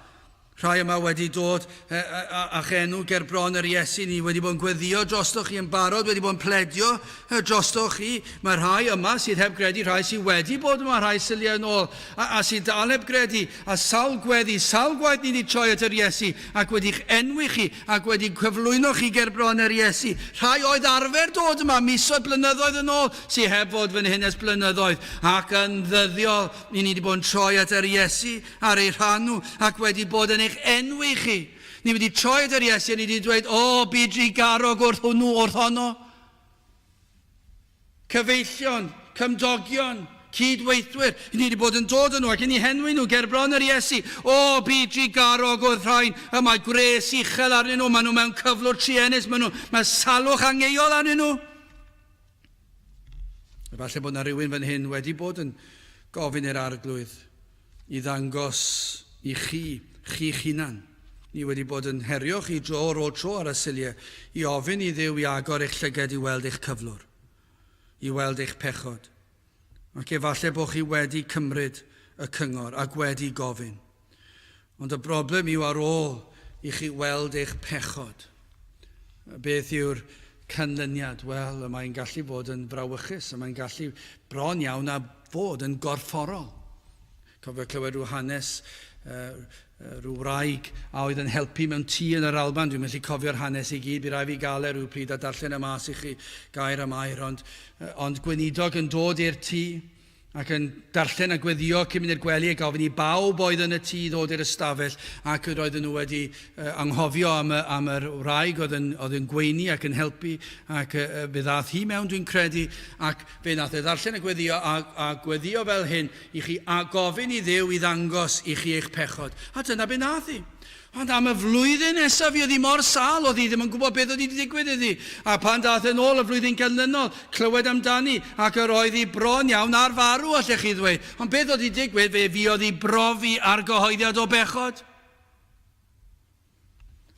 Rhai yma wedi dod â'ch enw ger bron yr Iesu, ni wedi bod yn gweddio drostoch chi yn barod, wedi bod yn pledio drostoch chi. Mae rhai yma sydd heb gredu, rhai sydd wedi bod yma rhai syliau yn ôl, a, a sydd dal heb gredu, a sawl gweddi, sawl gwaith ni wedi troi at yr Iesu, ac wedi'ch enwi chi, ac wedi cyflwyno chi ger bron yr Iesu. Rhai oedd arfer dod yma misoedd, blynyddoedd yn ôl, sydd heb fod fan hyn ers blynyddoedd, ac yn ddyddiol, ni wedi bod yn troi at yr Iesu, ar eu rhan nhw ac wedi bod yn eich enwi chi. Ni wedi troi at yr Iesu a ni wedi dweud, o, bu drugarog wrth hwnnw, wrth honno. Cyfeillion, cymdogion, cyd-weithwyr. Ni wedi bod yn dod â nhw ac yn eu henwi nhw ger bron yr Iesu. O, bu drugarog wrth rhain, y mae gwres uchel arnyn nhw, maen nhw mewn cyflwr truenus, maen nhw, mae salwch angeuol arnyn nhw. Efallai bod yna rhywun fan hyn wedi bod yn gofyn i'r Arglwydd i ddangos i chi, chi'ch hunan. Ni wedi bod yn herio chi dro ar ôl tro ar y Suliau i ofyn i Dduw i agor eich llyged i weld eich cyflwr, i weld eich pechod. Ac efallai bod chi wedi cymryd y cyngor ac wedi gofyn. Ond y broblem yw ar ôl i chi weld eich pechod, beth yw'r canlyniad? Wel, y mae'n gallu bod yn frawychus, y mae'n gallu bron iawn a fod yn gorfforol. Cofio clywed rhyw hanes rhyw wraig a oedd yn helpu mewn tŷ yn yr Alban. Dwi'n methu cofio'r hanes i gyd, bu rai fi gael e rhyw pryd a darllen y mas i chi gair am air. Ond, ond gweinidog yn dod i'r tŷ ac yn darllen a gweddïo cyn mynd i'r gwely a gofyn i bawb oedd yn y tŷ ddod i'r ystafell ac yr oedden nhw wedi anghofio am, y, am yr wraig oedd yn, oedd yn gweini ac yn helpu ac fe ddath hi mewn dwi'n credu ac fe nath e ddarllen a gweddïo a, a gweddïo fel hyn i chi a gofyn i Dduw i ddangos i chi eich pechod a dyna be nath hi. Ond am y flwyddyn nesaf fi oedd hi mor sâl, oedd hi ddim yn gwybod beth oedd wedi digwydd iddi. A pan daeth yn ôl y flwyddyn ganlynol, clywed amdani, ac yr oedd hi bron iawn ar farw, allech chi ddweud. Ond beth oedd wedi digwydd, fe fuodd hi brofi argyhoeddiad o bechod.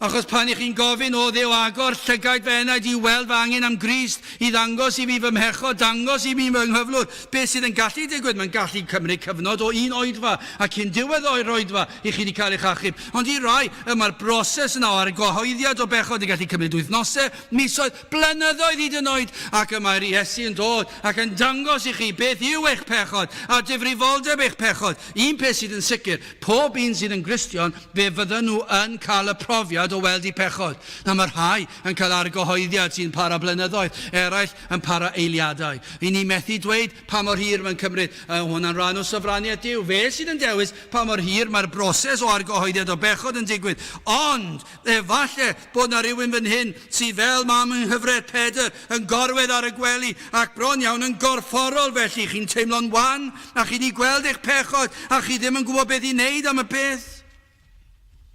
Achos pan i chi'n gofyn, o Dduw, agor llygaid fy enaid i weld fy angen am Grist, i ddangos i fi fy mhechod, dangos i mi fy nghyflwr, beth sydd yn gallu digwydd? Mae'n gallu cymryd cyfnod o un oedfa, a cyn diwedd o'r oedfa, i chi wedi cael eich achub. Ond i rai, y mae'r broses yna o argyhoeddiad o bechod yn gallu cymryd wythnosau, misoedd, blynyddoedd hyd yn oed, ac y mae'r Iesu yn dod ac yn dangos i chi beth yw eich pechod a difrifoldeb eich pechod. Un peth sydd yn sicr, pob un sydd yn Gristion, fe fyddan nhw yn cael y profiad o weld eu pechod. Na, mae rhai yn cael argyhoeddiad sy'n para blynyddoedd, eraill yn para eiliadau. I ni methu dweud pa mor hir mae'n cymryd. Mae hwnna'n rhan o sofraniaeth Duw. Fe sydd yn dewis pa mor hir mae'r broses o argyhoeddiad o bechod yn digwydd. Ond, efallai bod 'na rywun fan hyn sydd fel mam yng nghyfraith Pedr, yn gorwedd ar y gwely, ac bron iawn yn gorfforol felly. Chi'n teimlo'n wan, a chi 'di gweld eich pechod, a chi ddim yn gwybod beth i wneud am y peth.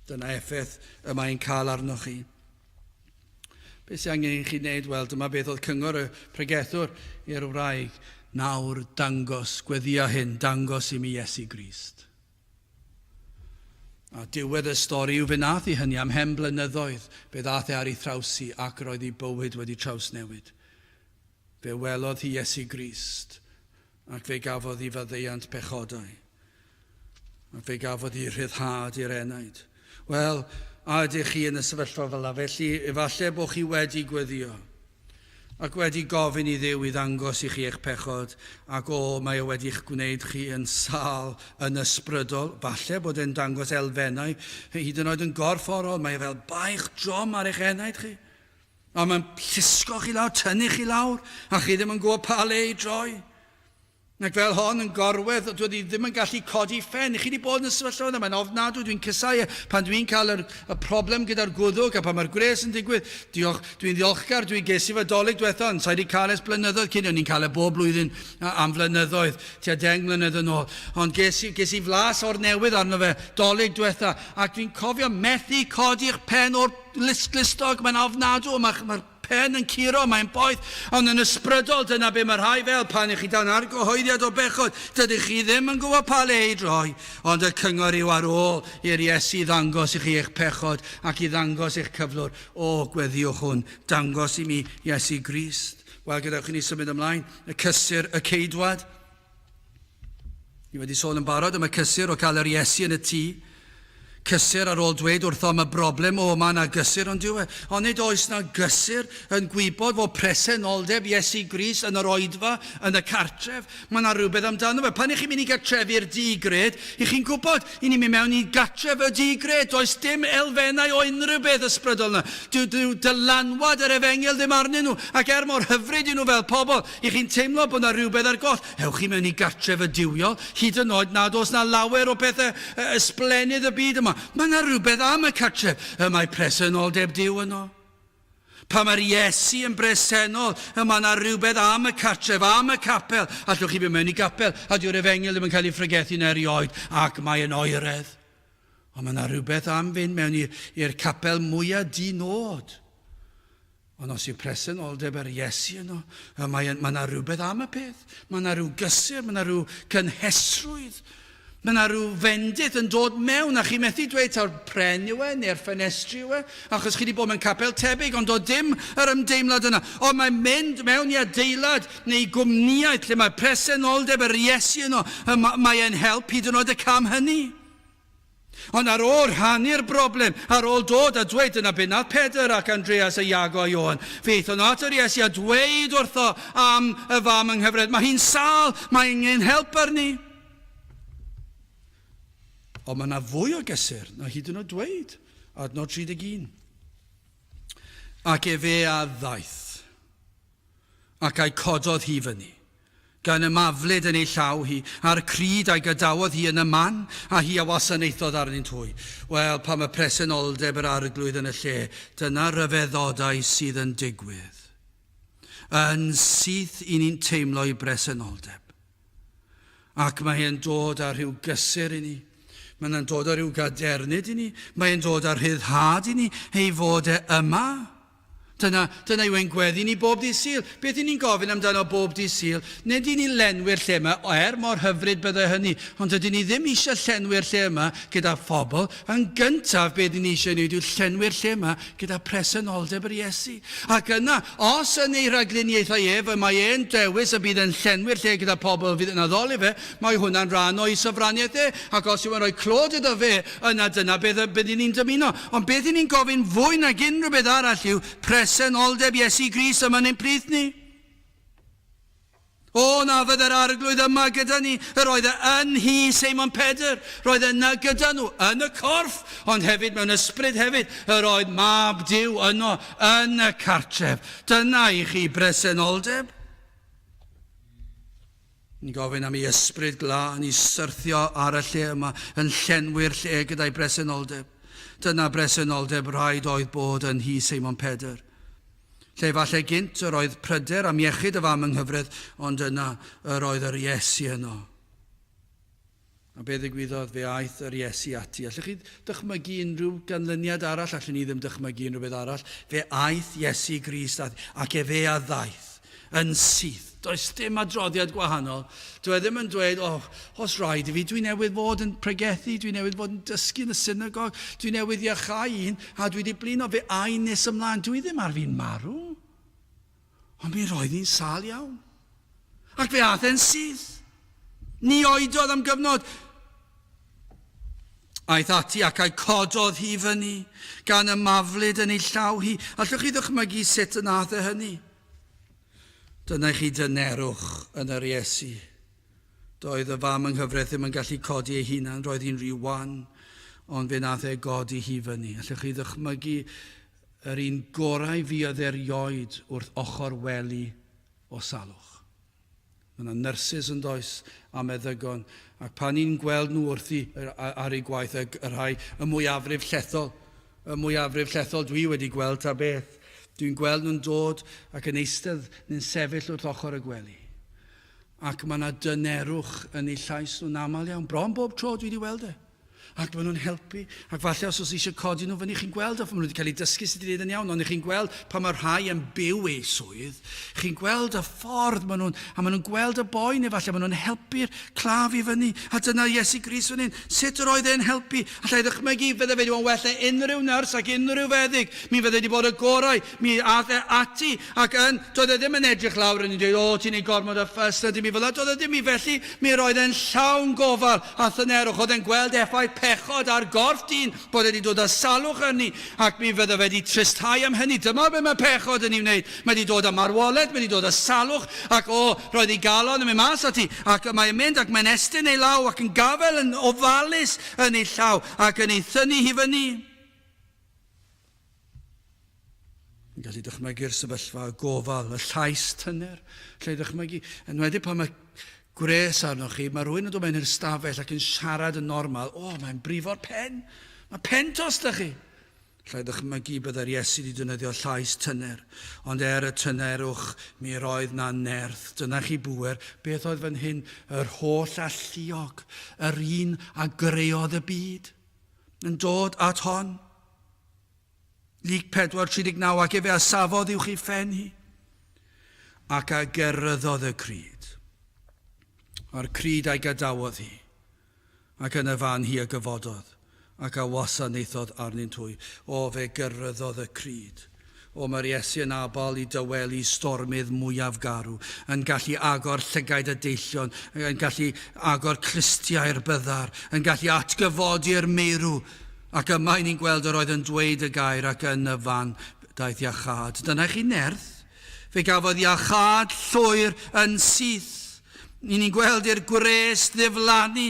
Dyna effaith y mae'n cael arnoch chi. Beth sy'n angen i chi wneud? Wel, dyma beth oedd cyngor y pregethwr i'r wraig. Nawr dangos, gweddia hyn, dangos i mi Iesu Grist. A diwedd y stori yw fe nath i hynny am hen blynyddoedd, fe ddath e ar ei thraws hi ac roedd ei bywyd wedi trawsnewid. Fe welodd hi Iesu Grist ac fe gafodd hi faddeuant pechodau. Ac fe gafodd hi rhyddhad i'r enaid. Wel, a ydych chi yn y sefyllfa fel 'na? Felly, efallai bod chi wedi gweddio ac wedi gofyn i Dduw i ddangos i chi eich pechod, ac o, mae o wedi'ch gwneud chi yn sâl yn ysbrydol. Falle bod e'n dangos elfennau, hyd yn oed yn gorfforol, mae e fel baich drom ar eich enaid chi. A mae'n llusgo chi lawr, tynnu chi lawr, a chi ddim yn gwybod pa le i droi. Ac fel hon yn gorwedd, dwi i ddim yn gallu codi phen. Chi wedi bod yn y sefyllfa yna, mae'n ofnadwy, dwi'n cysau e pan dwi'n cael yr, y problem gyda'r gwddwg a pan mae'r gwres yn digwydd. Diolch, dwi'n ddiolchgar, dwi ges i fy dolyg diwetha, ond sa'i wedi cael ers blynyddoedd cyn, o'n i'n cael e bob blwyddyn am flynyddoedd, tua 10 mlynedd yn ôl. Ond ges i, ges i flas o'r newydd arno fe, dolyg diwetha, ac dwi'n cofio methu codi'ch pen o'r listglistog, mae'n ofnadwy, mae'r mae pen yn curo, mae'n boeth, ond yn ysbrydol, dyna be mae rhai fel pan ych chi dan argyhoeddiad o bechod, dydych chi ddim yn gwybod pa le i droi, ond y cyngor yw ar ôl i'r Iesu ddangos i chi eich pechod ac i ddangos eich cyflwr, o, gweddïwch hwn, dangos i mi Iesu Grist. Wel, gadewch i ni symud ymlaen, y cysur y ceidwad. Ni wedi sôn yn barod am y cysur o cael yr Iesu yn y tŷ. Cysur ar ôl dweud wrtho am y broblem, o, mae yna gysur, ond dyw e. Ond nid oes na gysur yn gwybod fod presenoldeb Iesu Grist yn yr oedfa, yn y cartref. Mae yna rhywbeth amdano fe. Pan ych chi'n mynd i gartrefi'r di-gred, ych chi'n gwybod, i ni'n mynd mewn i gartref y di-gred, does dim elfennau o unrhyw beth ysbrydol yna. Dyw, dyw dylanwad yr efengyl ddim arnyn nhw, ac er mor hyfryd i nhw fel pobl, ych chi'n teimlo bod yna rhywbeth ar goll. Ewch i mewn i gartref y duwiol, hyd yn oed nad oes 'na lawer o bethau ysblennydd y byd yma. Mae 'na rhywbeth am y cartref. Y mae presenoldeb Duw yno. Pan mae'r Iesu yn bresennol, y mae yna rhywbeth am y cartref, am y capel. Allwch chi fynd mewn i gapel, a dyw'r efengyl ddim yn cael ei phregethu na erioed, ac mae yn oeredd. Ond mae yna rhywbeth am fynd mewn i'r capel mwyaf di-nod. Ond os yw presenoldeb yr Iesu yno, mae, mae yna rhywbeth am y peth. Mae yna rhyw gysur, mae yna rhyw cynhesrwydd. Mae yna rhyw fendith yn dod mewn, a chi methu dweud taw'r pren yw e, neu'r ffenestri yw e, achos chi wedi bod mewn capel tebyg, ond doedd dim yr ymdeimlad yna. Ond mae'n mynd mewn i adeilad neu gwmnïaeth lle mae presenoldeb yr Iesu yno, mae e'n help hyd yn oed y cam hynny. Ond ar ôl rhannu'r broblem, ar ôl dod a dweud, dyna be nath Pedr ac Andreas a Iago a Ioan, fe aethon nhw at yr Iesu a dweud wrtho am y fam yng nghyfraith. Mae hi'n sâl, mae angen help arni. Ond mae yna fwy o gysur na hyd yn oed dweud. Adnod 31. Ac efe a ddaeth, ac a'i cododd hi fyny, gan ymaflyd yn ei llaw hi, a'r cryd a'i gadawodd hi yn y man, a hi a wasanaethodd arnynt hwy. Wel, pan mae presenoldeb yr Arglwydd yn y lle, dyna ryfeddodau sydd yn digwydd. Yn syth i ni'n teimlo ei bresenoldeb. Ac mae e'n dod â rhyw gysur i ni. Mae'n dod â rhyw gadernid i ni. Mae'n dod â rhyddhad i ni, ei fod e yma. Dyna, dyna yw ein gweddi ni bob dydd Sul. Beth y'n ni'n gofyn amdano bob dydd Sul? Nid y'n ni'n lenwi'r lle yma, er mor hyfryd bydde hynny, ond dydyn ni ddim eisiau llenwi'r lle yma gyda phobl. Yn gyntaf, beth y'n ni eisiau ei wneud yw llenwi'r lle yma gyda presenoldeb yr Iesu. Ac yna, os yn ei rhagluniaethau ef, y mae e'n dewis y bydd e'n llenwi'r lle gyda phobl fydd yn addoli fe, Mae hwnna'n rhan o'i sofraniaeth e, ac os yw e'n rhoi clod iddo fe, yna dyna beth y byddwn ni'n dymuno. Ond beth y'n ni'n gofyn fwy nag unrhyw beth arall yw presenoldeb Iesu Grist yma yn ein plith ni. O, na fydde'r Arglwydd yma gyda ni. Yr oedd e yn nhŷ Seimon Pedr. Roedd e yna gyda nhw, yn y corff, ond hefyd mewn ysbryd hefyd. Yr oedd Mab Duw yno yn y cartref. Dyna i chi bresenoldeb. Ni'n gofyn am ei ysbryd glân i syrthio ar y lle yma, yn llenwi'r lle gyda'i bresenoldeb. Dyna bresenoldeb rhaid oedd bod yn nhŷ Seimon Pedr. Lle falle gynt yr oedd pryder am iechyd y fam yng nghyfraith, ond yna yr oedd yr Iesu yno. A be ddigwyddodd? Fe aeth yr Iesu ati. Allwch chi dychmygu unrhyw ganlyniad arall? Allwn ni ddim dychmygu unrhyw beth arall. Fe aeth Iesu Grist ati, ac efe a ddaeth yn syth. Does dim adroddiad gwahanol. Dwi e ddim yn dweud, oh, os rhaid i fi, dwi newydd fod yn pregethu, dwi newydd fod yn dysgu yn y synagog, dwi newydd iachau un, a dwi wedi blino, fe ai nes ymlaen. Dwi ddim ar fin marw. Ond mi roedd hi'n sâl iawn. Ac fe aeth e'n syth. Ni oedodd am gyfnod. Aeth ati ac a'i cododd hi fyny, gan ymaflyd yn ei llaw hi. Allwch chi ddychmygu sut y nath e hynny? Dyna i chi dynerwch yn yr Iesu. Doedd y fam yng nghyfraith ddim yn gallu codi ei hunan, roedd hi'n rhy wan, ond fe nath e godi hi fyny. Allwch chi ddychmygu Yr un gorau fuodd erioed wrth ochr wely o salwch. Mae yna nyrsys yn does, a meddygon, ac pan ni'n gweld nhw wrthi ar eu gwaith, y, y rhai, y mwyafrif llethol, y mwyafrif llethol dwi wedi gweld ta beth, dwi'n gweld nhw'n dod ac yn eistedd neu'n sefyll wrth ochr y gwely. Ac mae yna dynerwch yn eu llais nhw'n aml iawn, bron bob tro dwi wedi weld e. Ac maen nhw'n helpu. Ac falle os oes eisiau codi nhw fyny, chi'n gweld, maen nhw wedi cael eu dysgu sut i wneud yn iawn, ond chi'n gweld pan mae rhai yn byw eu swydd, chi'n gweld y ffordd maen nhw'n, a maen nhw'n gweld y boen efallai, maen nhw'n helpu'r claf i fyny. A dyna Iesu Grist fan hyn. Sut yr oedd e'n helpu? Alla i ddychmygu, fydde fe wedi bod yn well na unrhyw nyrs ac unrhyw feddyg. Mi fydde wedi bod y gorau. Mi ath e ati ac yn, doedd e ddim yn edrych lawr yn dweud, o, ti'n ei gormod o ffys, na dim i fel 'na. Doedd e ddim i felly. Mi roedd e'n llawn gofal a thynerwch. Oedd e'n gweld effaith pechod ar gorff dyn, bod e wedi dod â salwch arni, ac mi fydde fe wedi tristhau am hynny. Dyma be mae pechod yn ei wneud. Mae wedi dod â marwolaeth, mae wedi dod â salwch, ac o, roedd ei galon yn mynd mas ati. Ac mae'n mynd ac mae'n estyn ei law ac yn gafael yn ofalus yn ei llaw ac yn ei thynnu hi fyny. Yn gallu dychmygu'r sefyllfa, y gofal, y llais tyner. Lle dychmygu, enwedig pan mae gwres arnoch chi, mae rhywun yn dod mewn i'r stafell ac yn siarad yn normal. O, mae'n brifo'r pen. Mae pen tost da chi. Llai ddychmygu byddai'r Iesu wedi defnyddio llais tyner, ond er y tynerwch, mi roedd 'na nerth. Dyna chi bŵer. Beth oedd fan hyn? Yr holl alluog, yr un a greodd y byd, yn dod at hon. Luc 4:39, ac efe a safodd uwch ei phen hi, ac a geryddodd y cryd. A'r cryd a'i gadawodd hi. Ac yn y fan hi a gyfododd, ac a wasanaethodd arnynt hwy. O, fe gyrraeddodd y cryd. O, mae'r Iesu yn abal i dawelu stormydd mwyaf garw, yn gallu agor llygaid y deillion, yn gallu agor clustiau'r byddar, yn gallu atgyfodi'r meirw. Ac yma i ni'n gweld yr oedd yn dweud y gair ac yn y fan daeth iachâd. Dyna i chi nerth. Fe gafodd iachâd llwyr yn syth. Ni'n ni'n gweld i'r gwres ddiflannu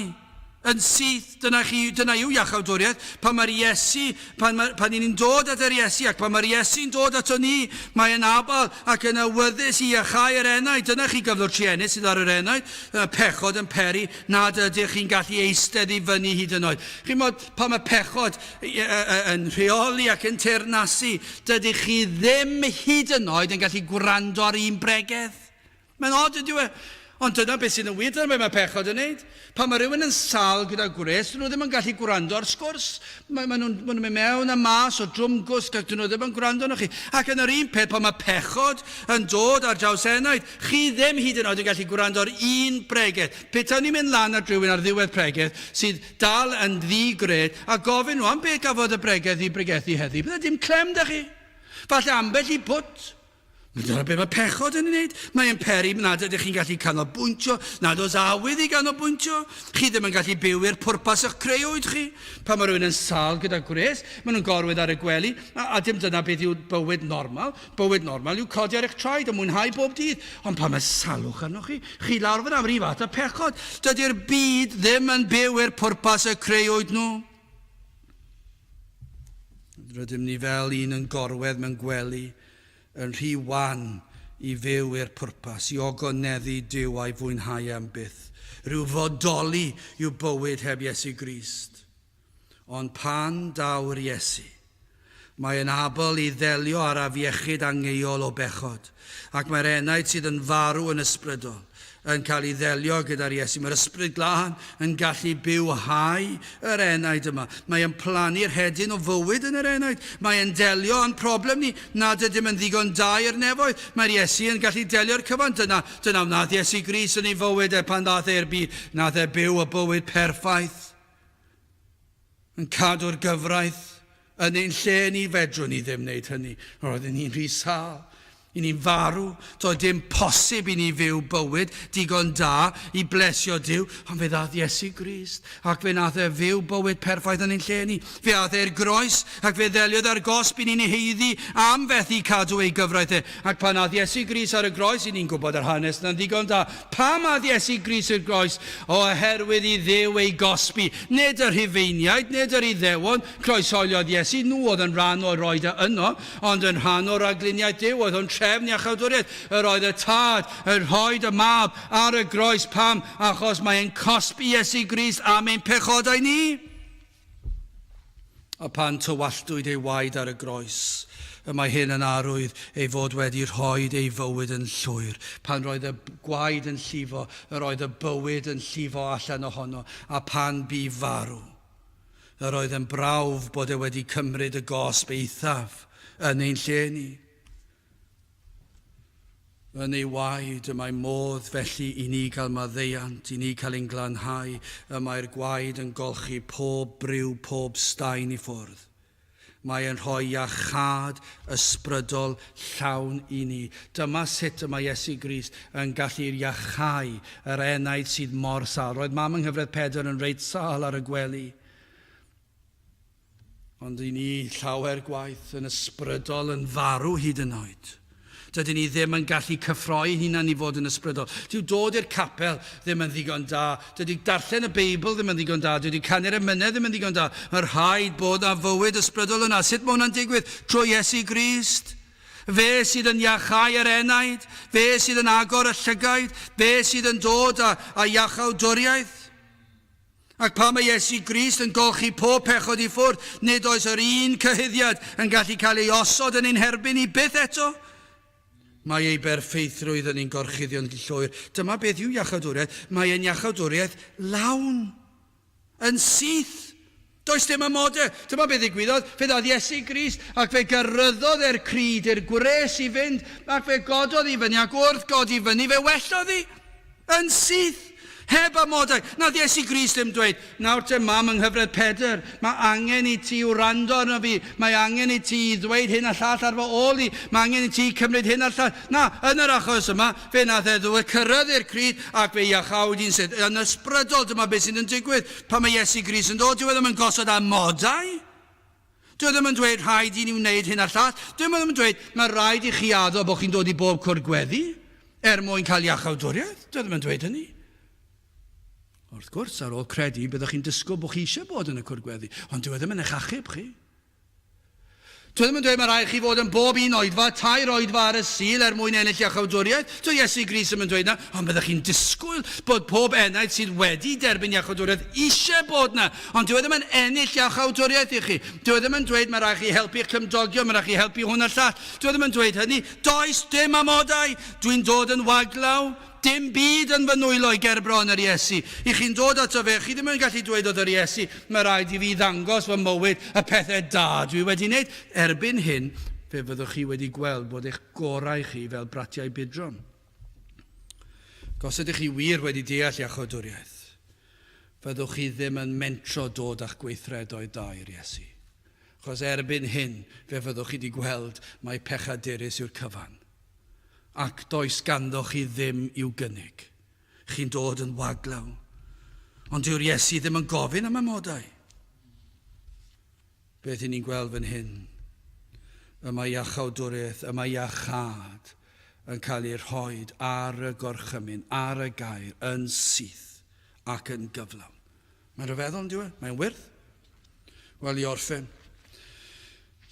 yn syth. Dyna chi, dyna yw iachawdwriaeth. Pan mae'r Iesu, pan, mae, pan ni'n dod at yr Iesu ac pan mae'r Iesu'n dod ato ni, mae yn abal ac yn awyddus i iachau yr enaid. Dyna chi gyflwr truenus sydd ar yr enaid. Y pechod yn peri nad ydych chi'n gallu eistedd i fyny hyd yn oed. Chi'n bod, pan mae pechod yn rheoli ac yn teyrnasu, dydych chi ddim hyd yn oed yn gallu gwrando ar un bregeth. Mae'n od, ydyw e? Ond dyna beth sydd yn wir, dyna beth mae pechod yn neud. Pan mae rhywun yn sâl gyda gwres, dyn nhw ddim yn gallu gwrando ar sgwrs. Mae, mae nhw'n ma nhw mynd mewn a mas o drwm gwsg ac dyn nhw ddim yn gwrando arnoch chi. Ac yn yr un peth, pan mae pechod yn dod ar draws enaid, chi ddim hyd yn oed yn gallu gwrando ar un bregeth. Petawn ni'n mynd lan at rhywun ar ddiwedd pregeth sydd dal yn ddi-gred a gofyn nhw am beth gafodd y bregeth i bregethu heddi, bydde dim clem da chi. Falle ambell i bwt. Dyna beth mae pechod yn ei wneud. Mae'n peri nad ydych chi'n gallu canolbwyntio, nad oes awydd i ganolbwyntio. Chi ddim yn gallu byw i'r pwrpas y'ch creuwyd chi. Pan mae rhywun yn sâl gyda gwres, maen nhw'n gorwedd ar y gwely, a, a dim dyna beth yw bywyd normal. Bywyd normal yw codi ar eich traed a mwynhau bob dydd. Ond pan mae salwch arnoch chi, chi lawr fan am ryw fath o pechod. Dydy'r byd ddim yn byw i'r pwrpas y creuwyd nhw. Rydym ni fel un yn gorwedd mewn gwely, yn rhy wan i fyw i'r pwrpas, i ogoneddu Duw a'i fwynhau am byth. Rhyw fodoli yw bywyd heb Iesu Grist. Ond pan daw'r Iesu, mae yn abl i ddelio â'r afiechyd angeuol o bechod, ac mae'r enaid sydd yn farw yn ysbrydol yn cael ei ddelio gyda'r Iesu. Mae'r Ysbryd Glân yn gallu bywhau yr enaid yma. Mae yn plannu'r hedyn o fywyd yn yr enaid. Mae yn delio â'n problem ni nad ydym yn ddigon da i'r nefoedd. Mae'r Iesu yn gallu delio'r cyfan. Dyna, dyna wnaeth Iesu Grist yn ei fywyd e pan ddaeth e i'r byd. Nath e byw y bywyd perffaith. Yn cadw'r gyfraith yn ein lle ni, fedrwn ni ddim wneud hynny. Roedden ni'n rhy sâl. I ni'n farw. Doedd dim posib i ni fyw bywyd digon da i blesio Duw, ond fe ddaeth Iesu Grist, ac fe nath e fyw bywyd perffaith yn ein lle ni. Fe ath e i'r groes, ac fe ddeliodd â'r gosb i ni'n ei haeddu am fethu cadw ei gyfraith e. Ac pan ath Iesu Grist ar y groes, i ni'n gwybod yr hanes yna'n ddigon da, Pam aeth Iesu Grist i'r groes? Oherwydd i Dduw ei gosbi. Nid y Rhufeiniaid, nid yr Iddewon, croeshoeliodd Iesu, nhw oedd yn rhan o'i roed e yno, ond yn rhan o ragluniaeth Duw oedd hwn, trefn iachawdwriaeth. Yr oedd y Tad yn rhoid y Mab ar y groes. Pam? Achos mae e'n cosbi Iesu Grist am ein pechodau ni. A phan tywalltwyd ei waed ar y groes, y mae hyn yn arwydd ei fod wedi rhoid ei fywyd yn llwyr. Pan roedd y gwaed yn llifo, yr oedd y bywyd yn llifo allan ohono, a phan bu farw, yr oedd yn brawf bod e wedi cymryd y gosb eithaf yn ein lle ni. Yn ei waed y mae modd felly i ni gael maddeuant, i ni cael ein glanhau, y mae'r gwaed yn golchi pob briw, pob staen i ffwrdd. Mae e'n rhoi iachâd ysbrydol llawn i ni. Dyma sut y mae Iesu Grist yn gallu iachau yr enaid sydd mor sâl. Roedd mam yng nghyfraith Pedr yn reit sâl ar y gwely. Ond i ni llawer gwaith yn ysbrydol yn farw hyd yn oed. Dydyn ni ddim yn gallu cyffroi hunan i fod yn ysbrydol. Dyw dod i'r capel ddim yn ddigon da. Dydy darllen y Beibl ddim yn ddigon da. Dydy canu'r emynau ddim yn ddigon da. Mae rhaid bod na fywyd ysbrydol yna. Sut mae hwnna'n digwydd? Trwy Iesu Grist. Fe sydd yn iachau yr enaid. Fe sydd yn agor y llygaid. Fe sydd yn dod â, â iachawdwriaeth. Ac pan mae Iesu Grist yn golchi pob pechod i ffwrdd, nid oes yr un cyhuddiad yn gallu cael ei osod yn ein herbyn ni byth eto. Mae ei berffeithrwydd yn ein gorchuddio'n llwyr. Dyma beth yw iachawdwriaeth. Mae e'n iachawdwriaeth lawn. Yn syth. Does dim amodau. Dyma beth ddigwyddodd. Fe ddaeth Iesu Grist ac fe gyrryddodd e'r cryd i'r gwres i fynd ac fe gododd i fyny ac wrth godi fyny fe wellodd hi. Yn syth! Heb amodau. Nath Iesu Grist ddim dweud, Nawr te mam yng nghyfraith Pedr, mae angen i ti wrando arno fi, mae angen i ti i ddweud hyn a llall ar fy ôl i, mae angen i ti cymryd hyn a'r llall. Na, yn yr achos yma, fe nath e ddweud cyrraedd i'r cryd ac fe iachawyd hi'n syth. Yn ysbrydol, dyma beth sydd yn digwydd pan mae Iesu Grist yn dod, dyw e ddim yn gosod amodau. Dyw e ddim yn dweud rhaid i ni wneud hyn a'r llall. Dyw e ddim yn dweud mae rhaid i chi addo bod chi'n dod i bob cwr gweddi er mwyn cael iachawdwriaeth. Dyw e ddim yn dweud hynny. Wrth gwrs, ar ôl credu, byddwch chi'n disgwyl bod chi eisiau bod yn y cwr gweddi, ond dyw e ddim yn eich achub chi. Dyw e ddim yn dweud mae rhaid chi fod yn bob un oedfa, tair oedfa ar y Sul er mwyn ennill iachawdwriaeth. Dyw Iesu Grist ddim yn dweud 'na, ond byddech chi'n disgwyl bod pob enaid sydd wedi derbyn iachawdwriaeth eisiau bod 'na. Ond dyw e ddim yn ennill iachawdwriaeth i chi. Dyw e ddim yn dweud mae rhaid chi helpu'ch cymdogion, mae rhaid chi helpu hwn a'r llall. Dyw e ddim yn dweud hynny. Does dim amodau. Dwi'n dod yn waglaw. Dim byd yn fy nwylo i gerbron yr Iesu. I chi'n dod ato fe, chi ddim yn gallu dweud wrth yr Iesu, mae rhaid i fi ddangos fy mywyd, y pethau da dwi wedi wneud. Erbyn hyn, fe fyddwch chi wedi gweld bod eich gorau chi fel bratiau budron. Ac os ydych chi wir wedi deall iachawdwriaeth, fyddwch chi ddim yn mentro dod â'ch gweithredoedd da i'r Iesu. Achos erbyn hyn, fe fyddwch chi wedi gweld mai pechadurus yw'r cyfan. Ac does ganddo chi ddim i'w gynnig. Chi'n dod yn waglaw. Ond dyw'r Iesu ddim yn gofyn am amodau. Beth i ni'n gweld fan hyn? Y mae iachawdwriaeth, y mae iachâd yn cael ei rhoi ar y gorchymyn, ar y gair, yn syth ac yn gyflawn. Mae'n rhyfeddol, yn dyw e? Mae'n wyrth. Wel, i orffen.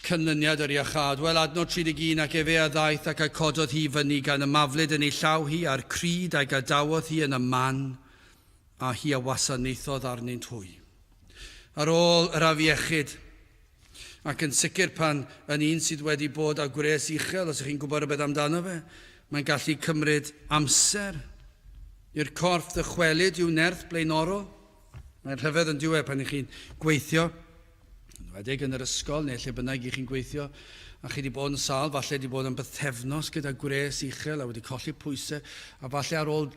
Canlyniad yr iachâd. Wel, adnod 31, ac efe a ddaeth ac a cododd hi fyny gan y maflyd yn ei llaw hi, a'r cryd a'i gadawodd hi yn y man, a hi a wasanaethodd arnynt hwy. Ar ôl yr afiechyd, ac yn sicr pan yn un sydd wedi bod â gwres uchel, os ych chi'n gwybod rhywbeth amdano fe, mae'n gallu cymryd amser i'r corff ddychwelyd i'w nerth blaenorol. Mae'n rhyfedd yn diwedd pan ych chi'n gweithio, yn enwedig yn yr ysgol neu lle bynnag i chi'n gweithio, a chi wedi bod yn sâl, falle wedi bod yn bythefnos gyda gwres uchel a wedi colli pwysau, a falle ar ôl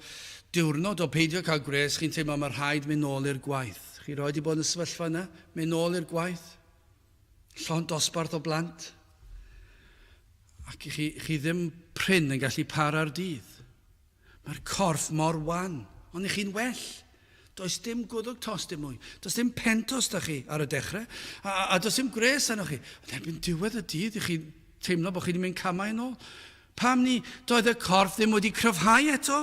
diwrnod o peidio cael gwres, chi'n teimlo mae rhaid mynd nôl i'r gwaith. Chi roed wedi bod yn y sefyllfa yna, mynd nôl i'r gwaith, llond dosbarth o blant, ac chi, chi ddim prin yn gallu para'r dydd. Mae'r corff mor wan, ond i chi'n well. Does dim gwddwg tost dim mwy. Does dim pen tost da chi ar y dechrau, a, a, a does dim gwres arnoch chi. Ond erbyn diwedd y dydd, i chi'n teimlo bod chi wedi mynd camau yn ôl. Pam ni? Doedd y corff ddim wedi cryfhau eto.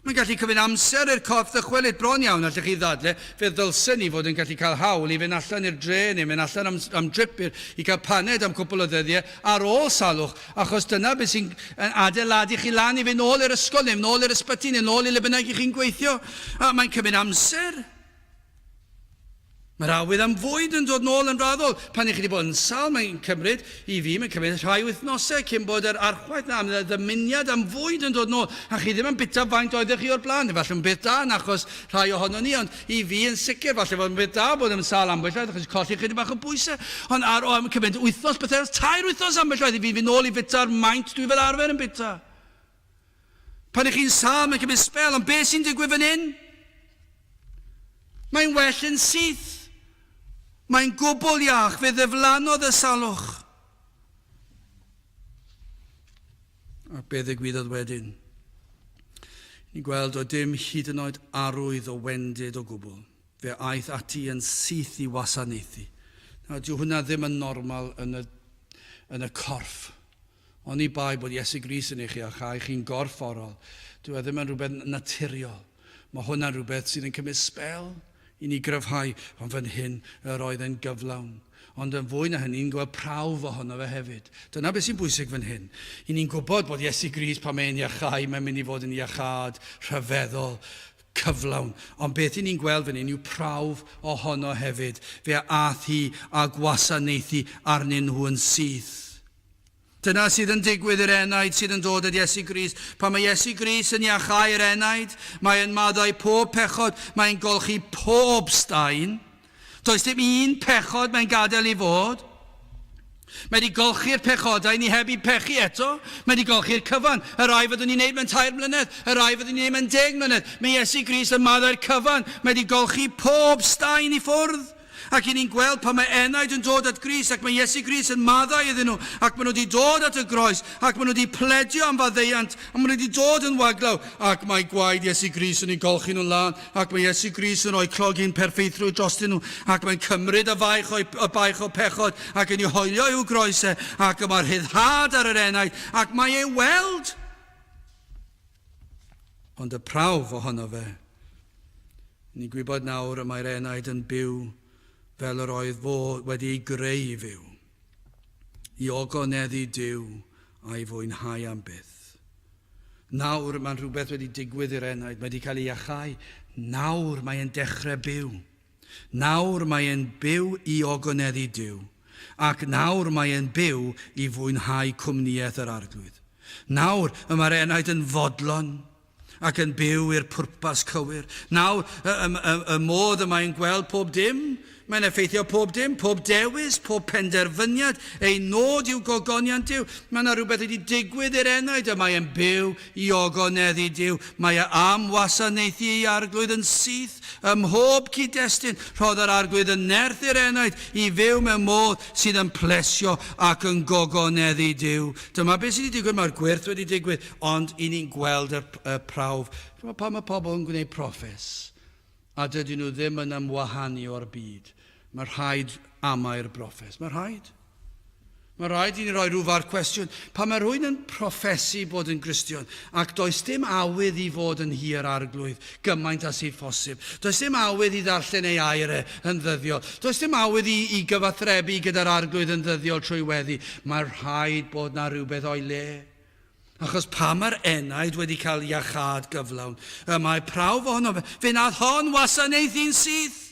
Mae'n gallu cymryd amser i'r corff ddychwelyd bron iawn, allech chi ddadle, fe ddylsen ni fod yn gallu cael hawl i fynd allan i'r dre neu mynd allan am, am drip i'r, i gael paned am cwpl o ddyddiau ar ôl salwch, Achos dyna beth sy'n adeiladu chi lan i fynd nôl i'r ysgol neu nôl i'r ysbyty neu nôl i le bynnag i chi'n gweithio. A mae'n cymryd amser. Mae'r awydd am fwyd yn dod nôl yn raddol. Pan i chi wedi bod yn sâl, mae'n cymryd, i fi, mae'n cymryd rhai wythnosau cyn bod yr archwaith na, am ddymuniad am fwyd yn dod nôl. A chi ddim yn bita faint oeddech chi o'r blaen. Efallai yn beth da yn achos rhai ohonon ni, ond i fi yn sicr, falle fod yn beth da bod yn sâl ambell waith, achos colli chydig bach o bwysau. Ond ar ôl cymryd wythnos, pythefnos, tair wythnos ambell waith i fi fynd nôl i fita'r maint dwi fel arfer yn bita. Pan ych chi'n sâl, mae'n cymryd sbel, ond beth sy'n digwydd fan hyn? Mae'n well yn syth. Mae'n gwbl iach, fe ddiflannodd y salwch. A be ddigwyddodd wedyn? Ni'n gweld o dim hyd yn oed arwydd o wendid o gwbl. Fe aeth ati yn syth i wasanaethu. Nawr, dyw hwnna ddim yn normal yn y, yn y corff. Oni bai bod Iesu Grist yn eich iachau chi'n gorfforol. Dyw e ddim yn rhywbeth naturiol. Mae hwnna'n rhywbeth sydd yn cymryd sbel i ni gryfhau, ond fan hyn yr oedd e'n gyflawn. Ond yn fwy na hynny, ni'n gweld prawf ohono fe hefyd. Dyna beth sy'n bwysig fan hyn. I ni'n gwybod bod Iesu Grist pan mae'n iachau, mae'n mynd i fod yn iachâd rhyfeddol. cyflawn. Ond beth i ni'n gweld fan hyn yw prawf ohono hefyd. Fe ath hi a gwasanaethu arnyn nhw yn syth. Dyna sydd yn digwydd i'r enaid sydd yn dod at Iesu Grist. Pan mae Iesu Grist yn iachau'r enaid, mae e'n maddau pob pechod, mae'n golchi pob staen. Does dim un pechod mae'n gadael i fod. Mae wedi golchi'r pechodau ni heb i pechu eto. Mae wedi golchi'r cyfan. Y rai fyddwn ni'n neud mewn 3 mlynedd, y rai fyddwn ni'n neud mewn 10 mlynedd. Mae Iesu Grist yn maddau'r cyfan. Mae wedi golchi pob staen i ffwrdd. Ac i ni'n gweld pan mae enaid yn dod at Grist ac mae Iesu Grist yn maddau iddyn nhw ac maen nhw wedi dod at y groes ac maen nhw wedi pledio am faddeuant a maen nhw wedi dod yn waglaw ac mae gwaed Iesu Grist yn eu golchi nhw'n lân ac mae Iesu Grist yn rhoi clogyn perffeithrwydd drostyn nhw ac mae'n cymryd y faich o'i, y baich o pechod ac yn ei hoelio i'w groes e ac y mae'r rhyddhad ar yr enaid ac mae ei weld. Ond y prawf ohono fe. Ni'n gwybod nawr y mae'r enaid yn byw fel yr oedd fo wedi ei greu i fyw, i ogoneddu Duw a'i fwynhau am byth. Nawr mae'n rhywbeth wedi digwydd i'r enaid, mae wedi cael ei iachau. Nawr mae e'n dechrau byw. Nawr mae e'n byw i ogoneddu Duw, ac nawr mae e'n byw i fwynhau cwmnïaeth yr Arglwydd. Nawr y mae'r enaid yn fodlon ac yn byw i'r pwrpas cywir. Nawr, y, y, y, y modd y mae'n gweld pob dim, mae'n effeithio pob dim, pob dewis, pob penderfyniad, ei nod yw gogoniant Duw. Mae yna rhywbeth wedi digwydd i'r enaid y mae'n byw i ogoneddu Duw. Mae e am wasanaethu ei Arglwydd yn syth Ym mhob cyd-destun, rhodd yr Arglwydd y nerth i'r enaid i fyw mewn modd sydd yn plesio ac yn gogoneddu Duw. Dyma beth sydd wedi digwydd, mae'r gwyrth wedi digwydd, ond i ni'n gweld y, y prawf. Chymod, pan mae pobl yn gwneud proffes, a dydyn nhw ddim yn ymwahanu o'r byd, mae rhaid amau'r broffes. Mae rhaid. Mae rhaid i ni roi rhyw fath cwestiwn. Pan mae rhywun yn proffesu bod yn Gristion, ac does dim awydd i fod yn nhŷ yr Arglwydd gymaint â sydd phosib, does dim awydd i ddarllen ei air e yn ddyddiol, does dim awydd i, i gyfathrebu gyda'r Arglwydd yn ddyddiol trwy weddi, mae rhaid bod na rhywbeth o'i le. Achos pa mae'r enaid wedi cael iachâd gyflawn, y mae prawf ohono fe. Fe nath hon wasanaethu'n syth.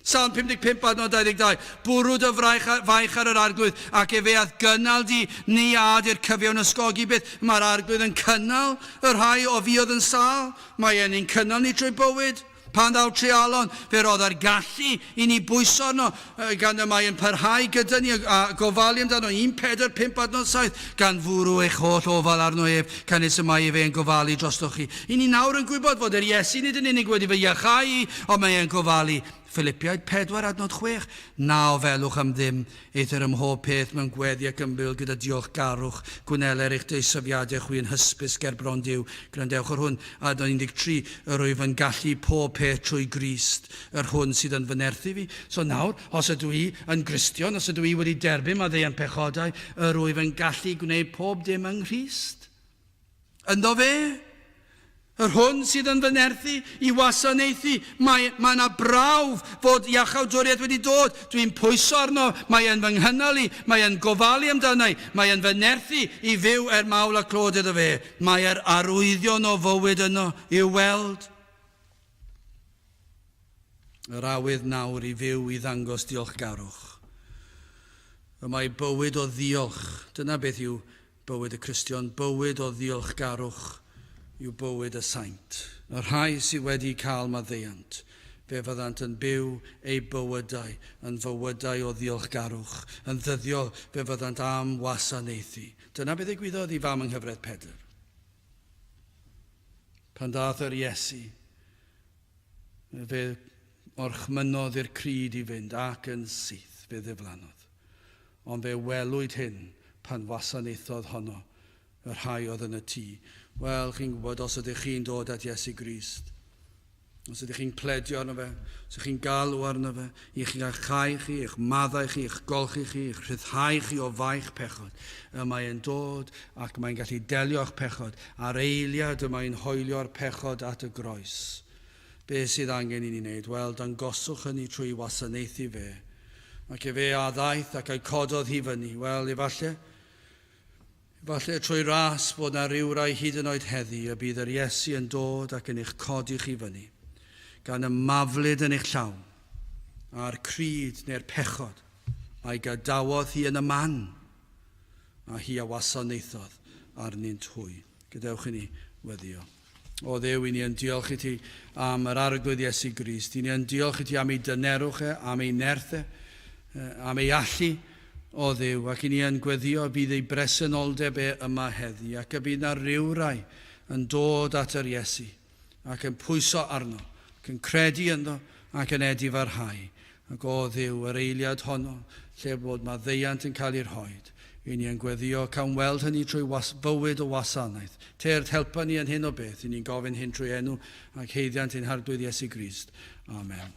Salm 55 adnod 22, Bwrw dy fraich, faich ar yr Arglwydd, ac efe a'th gynnal di, ni ad i'r cyfiawn ysgogi byth. Mae'r Arglwydd yn cynnal y rhai o fuodd yn sâl. Mae e'n ein cynnal ni trwy bywyd. Pan ddaw treialon, fe rodda'r gallu i ni bwyso arno, gan y mae yn parhau gyda ni a gofalu amdano. 1 Pedr 5 adnod 7, Gan fwrw eich holl ofal arno ef, canys y mae efe yn gofalu drostoch chi. I ni nawr yn gwybod fod yr Iesu nid yn unig wedi fy iachau i, ond mae e'n gofalu. Philipiaid 4 adnod 6, Na ofelwch am ddim, eithr ym mhob peth mewn gweddi ac ymbil gyda diolchgarwch, gwneler eich deisyfiadau chwi yn hysbys ger bron Duw. Gwrandewch ar hwn, adnod 13, Yr wyf yn gallu pob peth trwy Grist, yr hwn sydd yn fy nerthu fi. So nawr, os ydw i yn Gristion, os ydw i wedi derbyn maddeuant pechodau, yr wyf yn gallu gwneud pob dim yng Nghrist. Ynddo fe, yr hwn sydd yn fy nerthu i wasanaethu, mae, mae yna brawf fod iachawdwriaeth wedi dod. Dwi'n pwyso arno, mae e'n fy nghynnal i, mae e'n gofalu amdana i, mae e'n fy nerthu i fyw er mawl a clod iddo fe. Mae'r arwyddion o fywyd yno i'w weld. Yr awydd nawr i fyw i ddangos diolchgarwch. Y mae bywyd o ddiolch, dyna beth yw Bywyd y Cristion, bywyd o ddiolchgarwch yw bywyd y saint. Y rhai sydd wedi cael maddeuant, fe fyddant yn byw eu bywydau yn fywydau o ddiolchgarwch, yn ddyddiol fe fyddant am wasanaethu. Dyna beth ddigwyddodd i fam yng nghyfraith Pedr. Pan ddaeth yr Iesu, fe orchmynnodd i'r cryd i fynd ac yn syth fe ddiflannodd. Ond fe welwyd hyn pan wasanaethodd honno y rhai oedd yn y tŷ. Wel, chi'n gwybod, os ydych chi'n dod at Iesu Grist, os ydych chi'n pledio arno fe, os ydych chi'n galw arno fe, i chi iachau chi, i'ch maddau chi, i'ch golchi chi, i'ch rhyddhau chi o faich pechod, y mae e'n dod ac mae'n gallu delio â'ch pechod. Ar eiliad y mae'n hoelio'r pechod at y groes. Be sydd angen i ni wneud? Wel, dangoswch hynny trwy wasanaethu fe. Ac efe a ddaeth ac a'i cododd hi fyny. Wel, efalle, efalle trwy ras bod na rywrai hyd yn oed heddi y bydd yr Iesu yn dod ac yn eich codi chi fyny. gan y maflyd yn eich llaw, a'r cryd neu'r pechod, a'i gadawodd hi yn y man, a hi a wasanaethodd arnynt hwy. Gadewch i ni weddio. O Dduw, i ni yn diolch i ti am yr Arglwydd Iesu Grist. I ni yn diolch i ti am ei dynerwch e, am ei nerth e, am ei allu, o Dduw, ac i ni yn gweddio bydd ei bresenoldeb e yma heddi, ac y bydd na rywrai yn dod at yr Iesu, ac yn pwyso arno, ac yn credu ynddo, ac yn edifarhau. Ac o Dduw, yr eiliad honno, lle bod maddeuant yn cael ei rhoid, i ni yn gweddio, cawn weld hynny trwy was, fywyd o wasanaeth. Tyrd, helpa ni yn hyn o beth, i ni'n gofyn hyn trwy enw ac haeddiant ein Harglwydd Iesu Grist. Amen.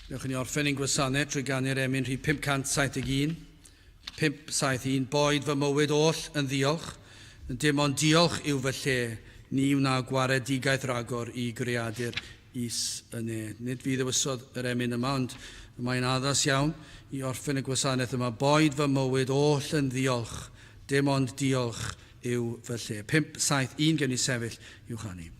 Dewch i ni orffen ein gwasanaeth trwy ganu'r emyn rhif 571. 571, Boed fy mywyd oll yn ddiolch, dim ond diolch yw fy lle, ni wna gwaredigaeth ragor i greadur is y ne. Nid fi ddewisodd yr emyn yma, ond mae'n addas iawn i orffen y gwasanaeth yma. Boed fy mywyd oll yn ddiolch, dim ond diolch yw fy lle. 571, gewn ni sefyll i'w chanu.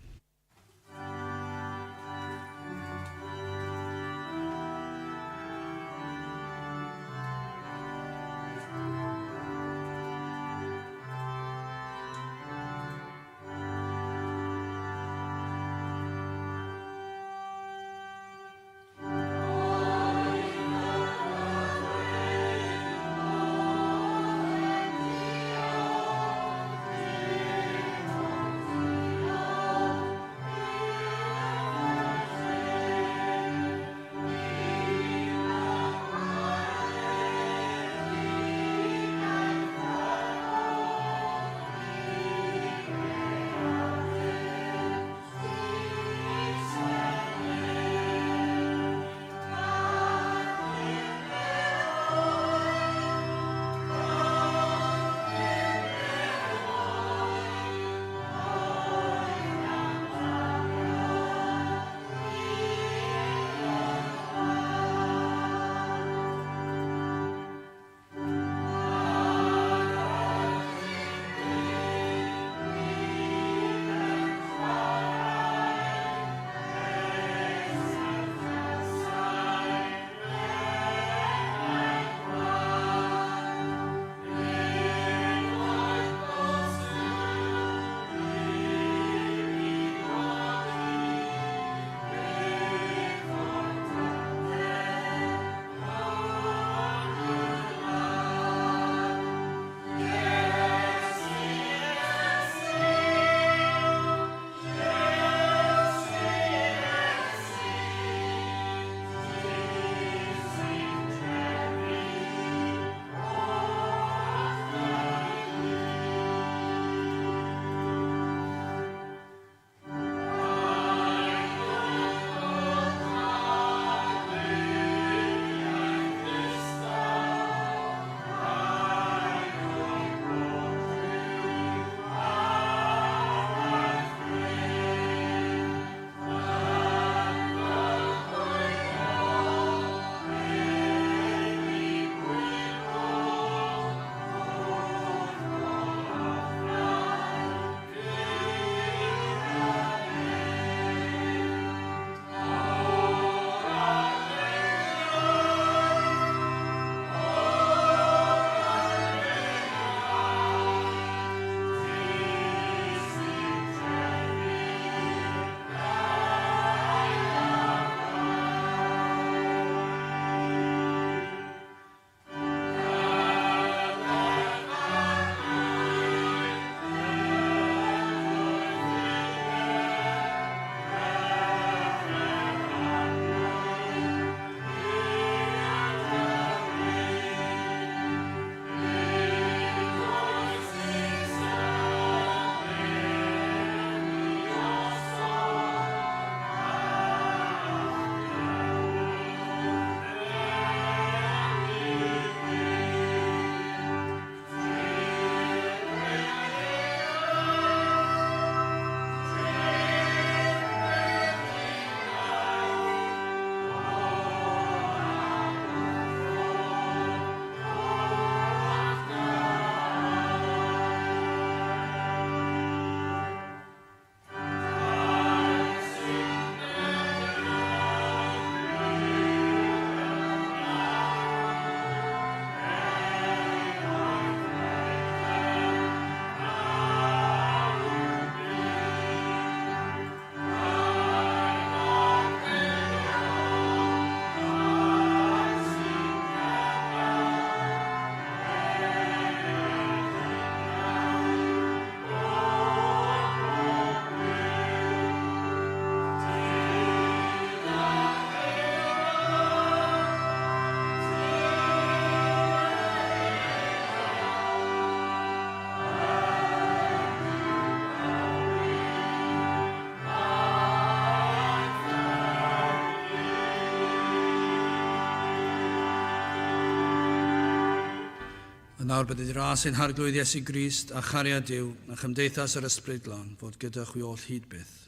nawr bydded i ras ein Harglwydd Iesu Grist a chariad Duw a chymdeithas yr Ysbryd Glân fod gyda chwi oll hyd byth.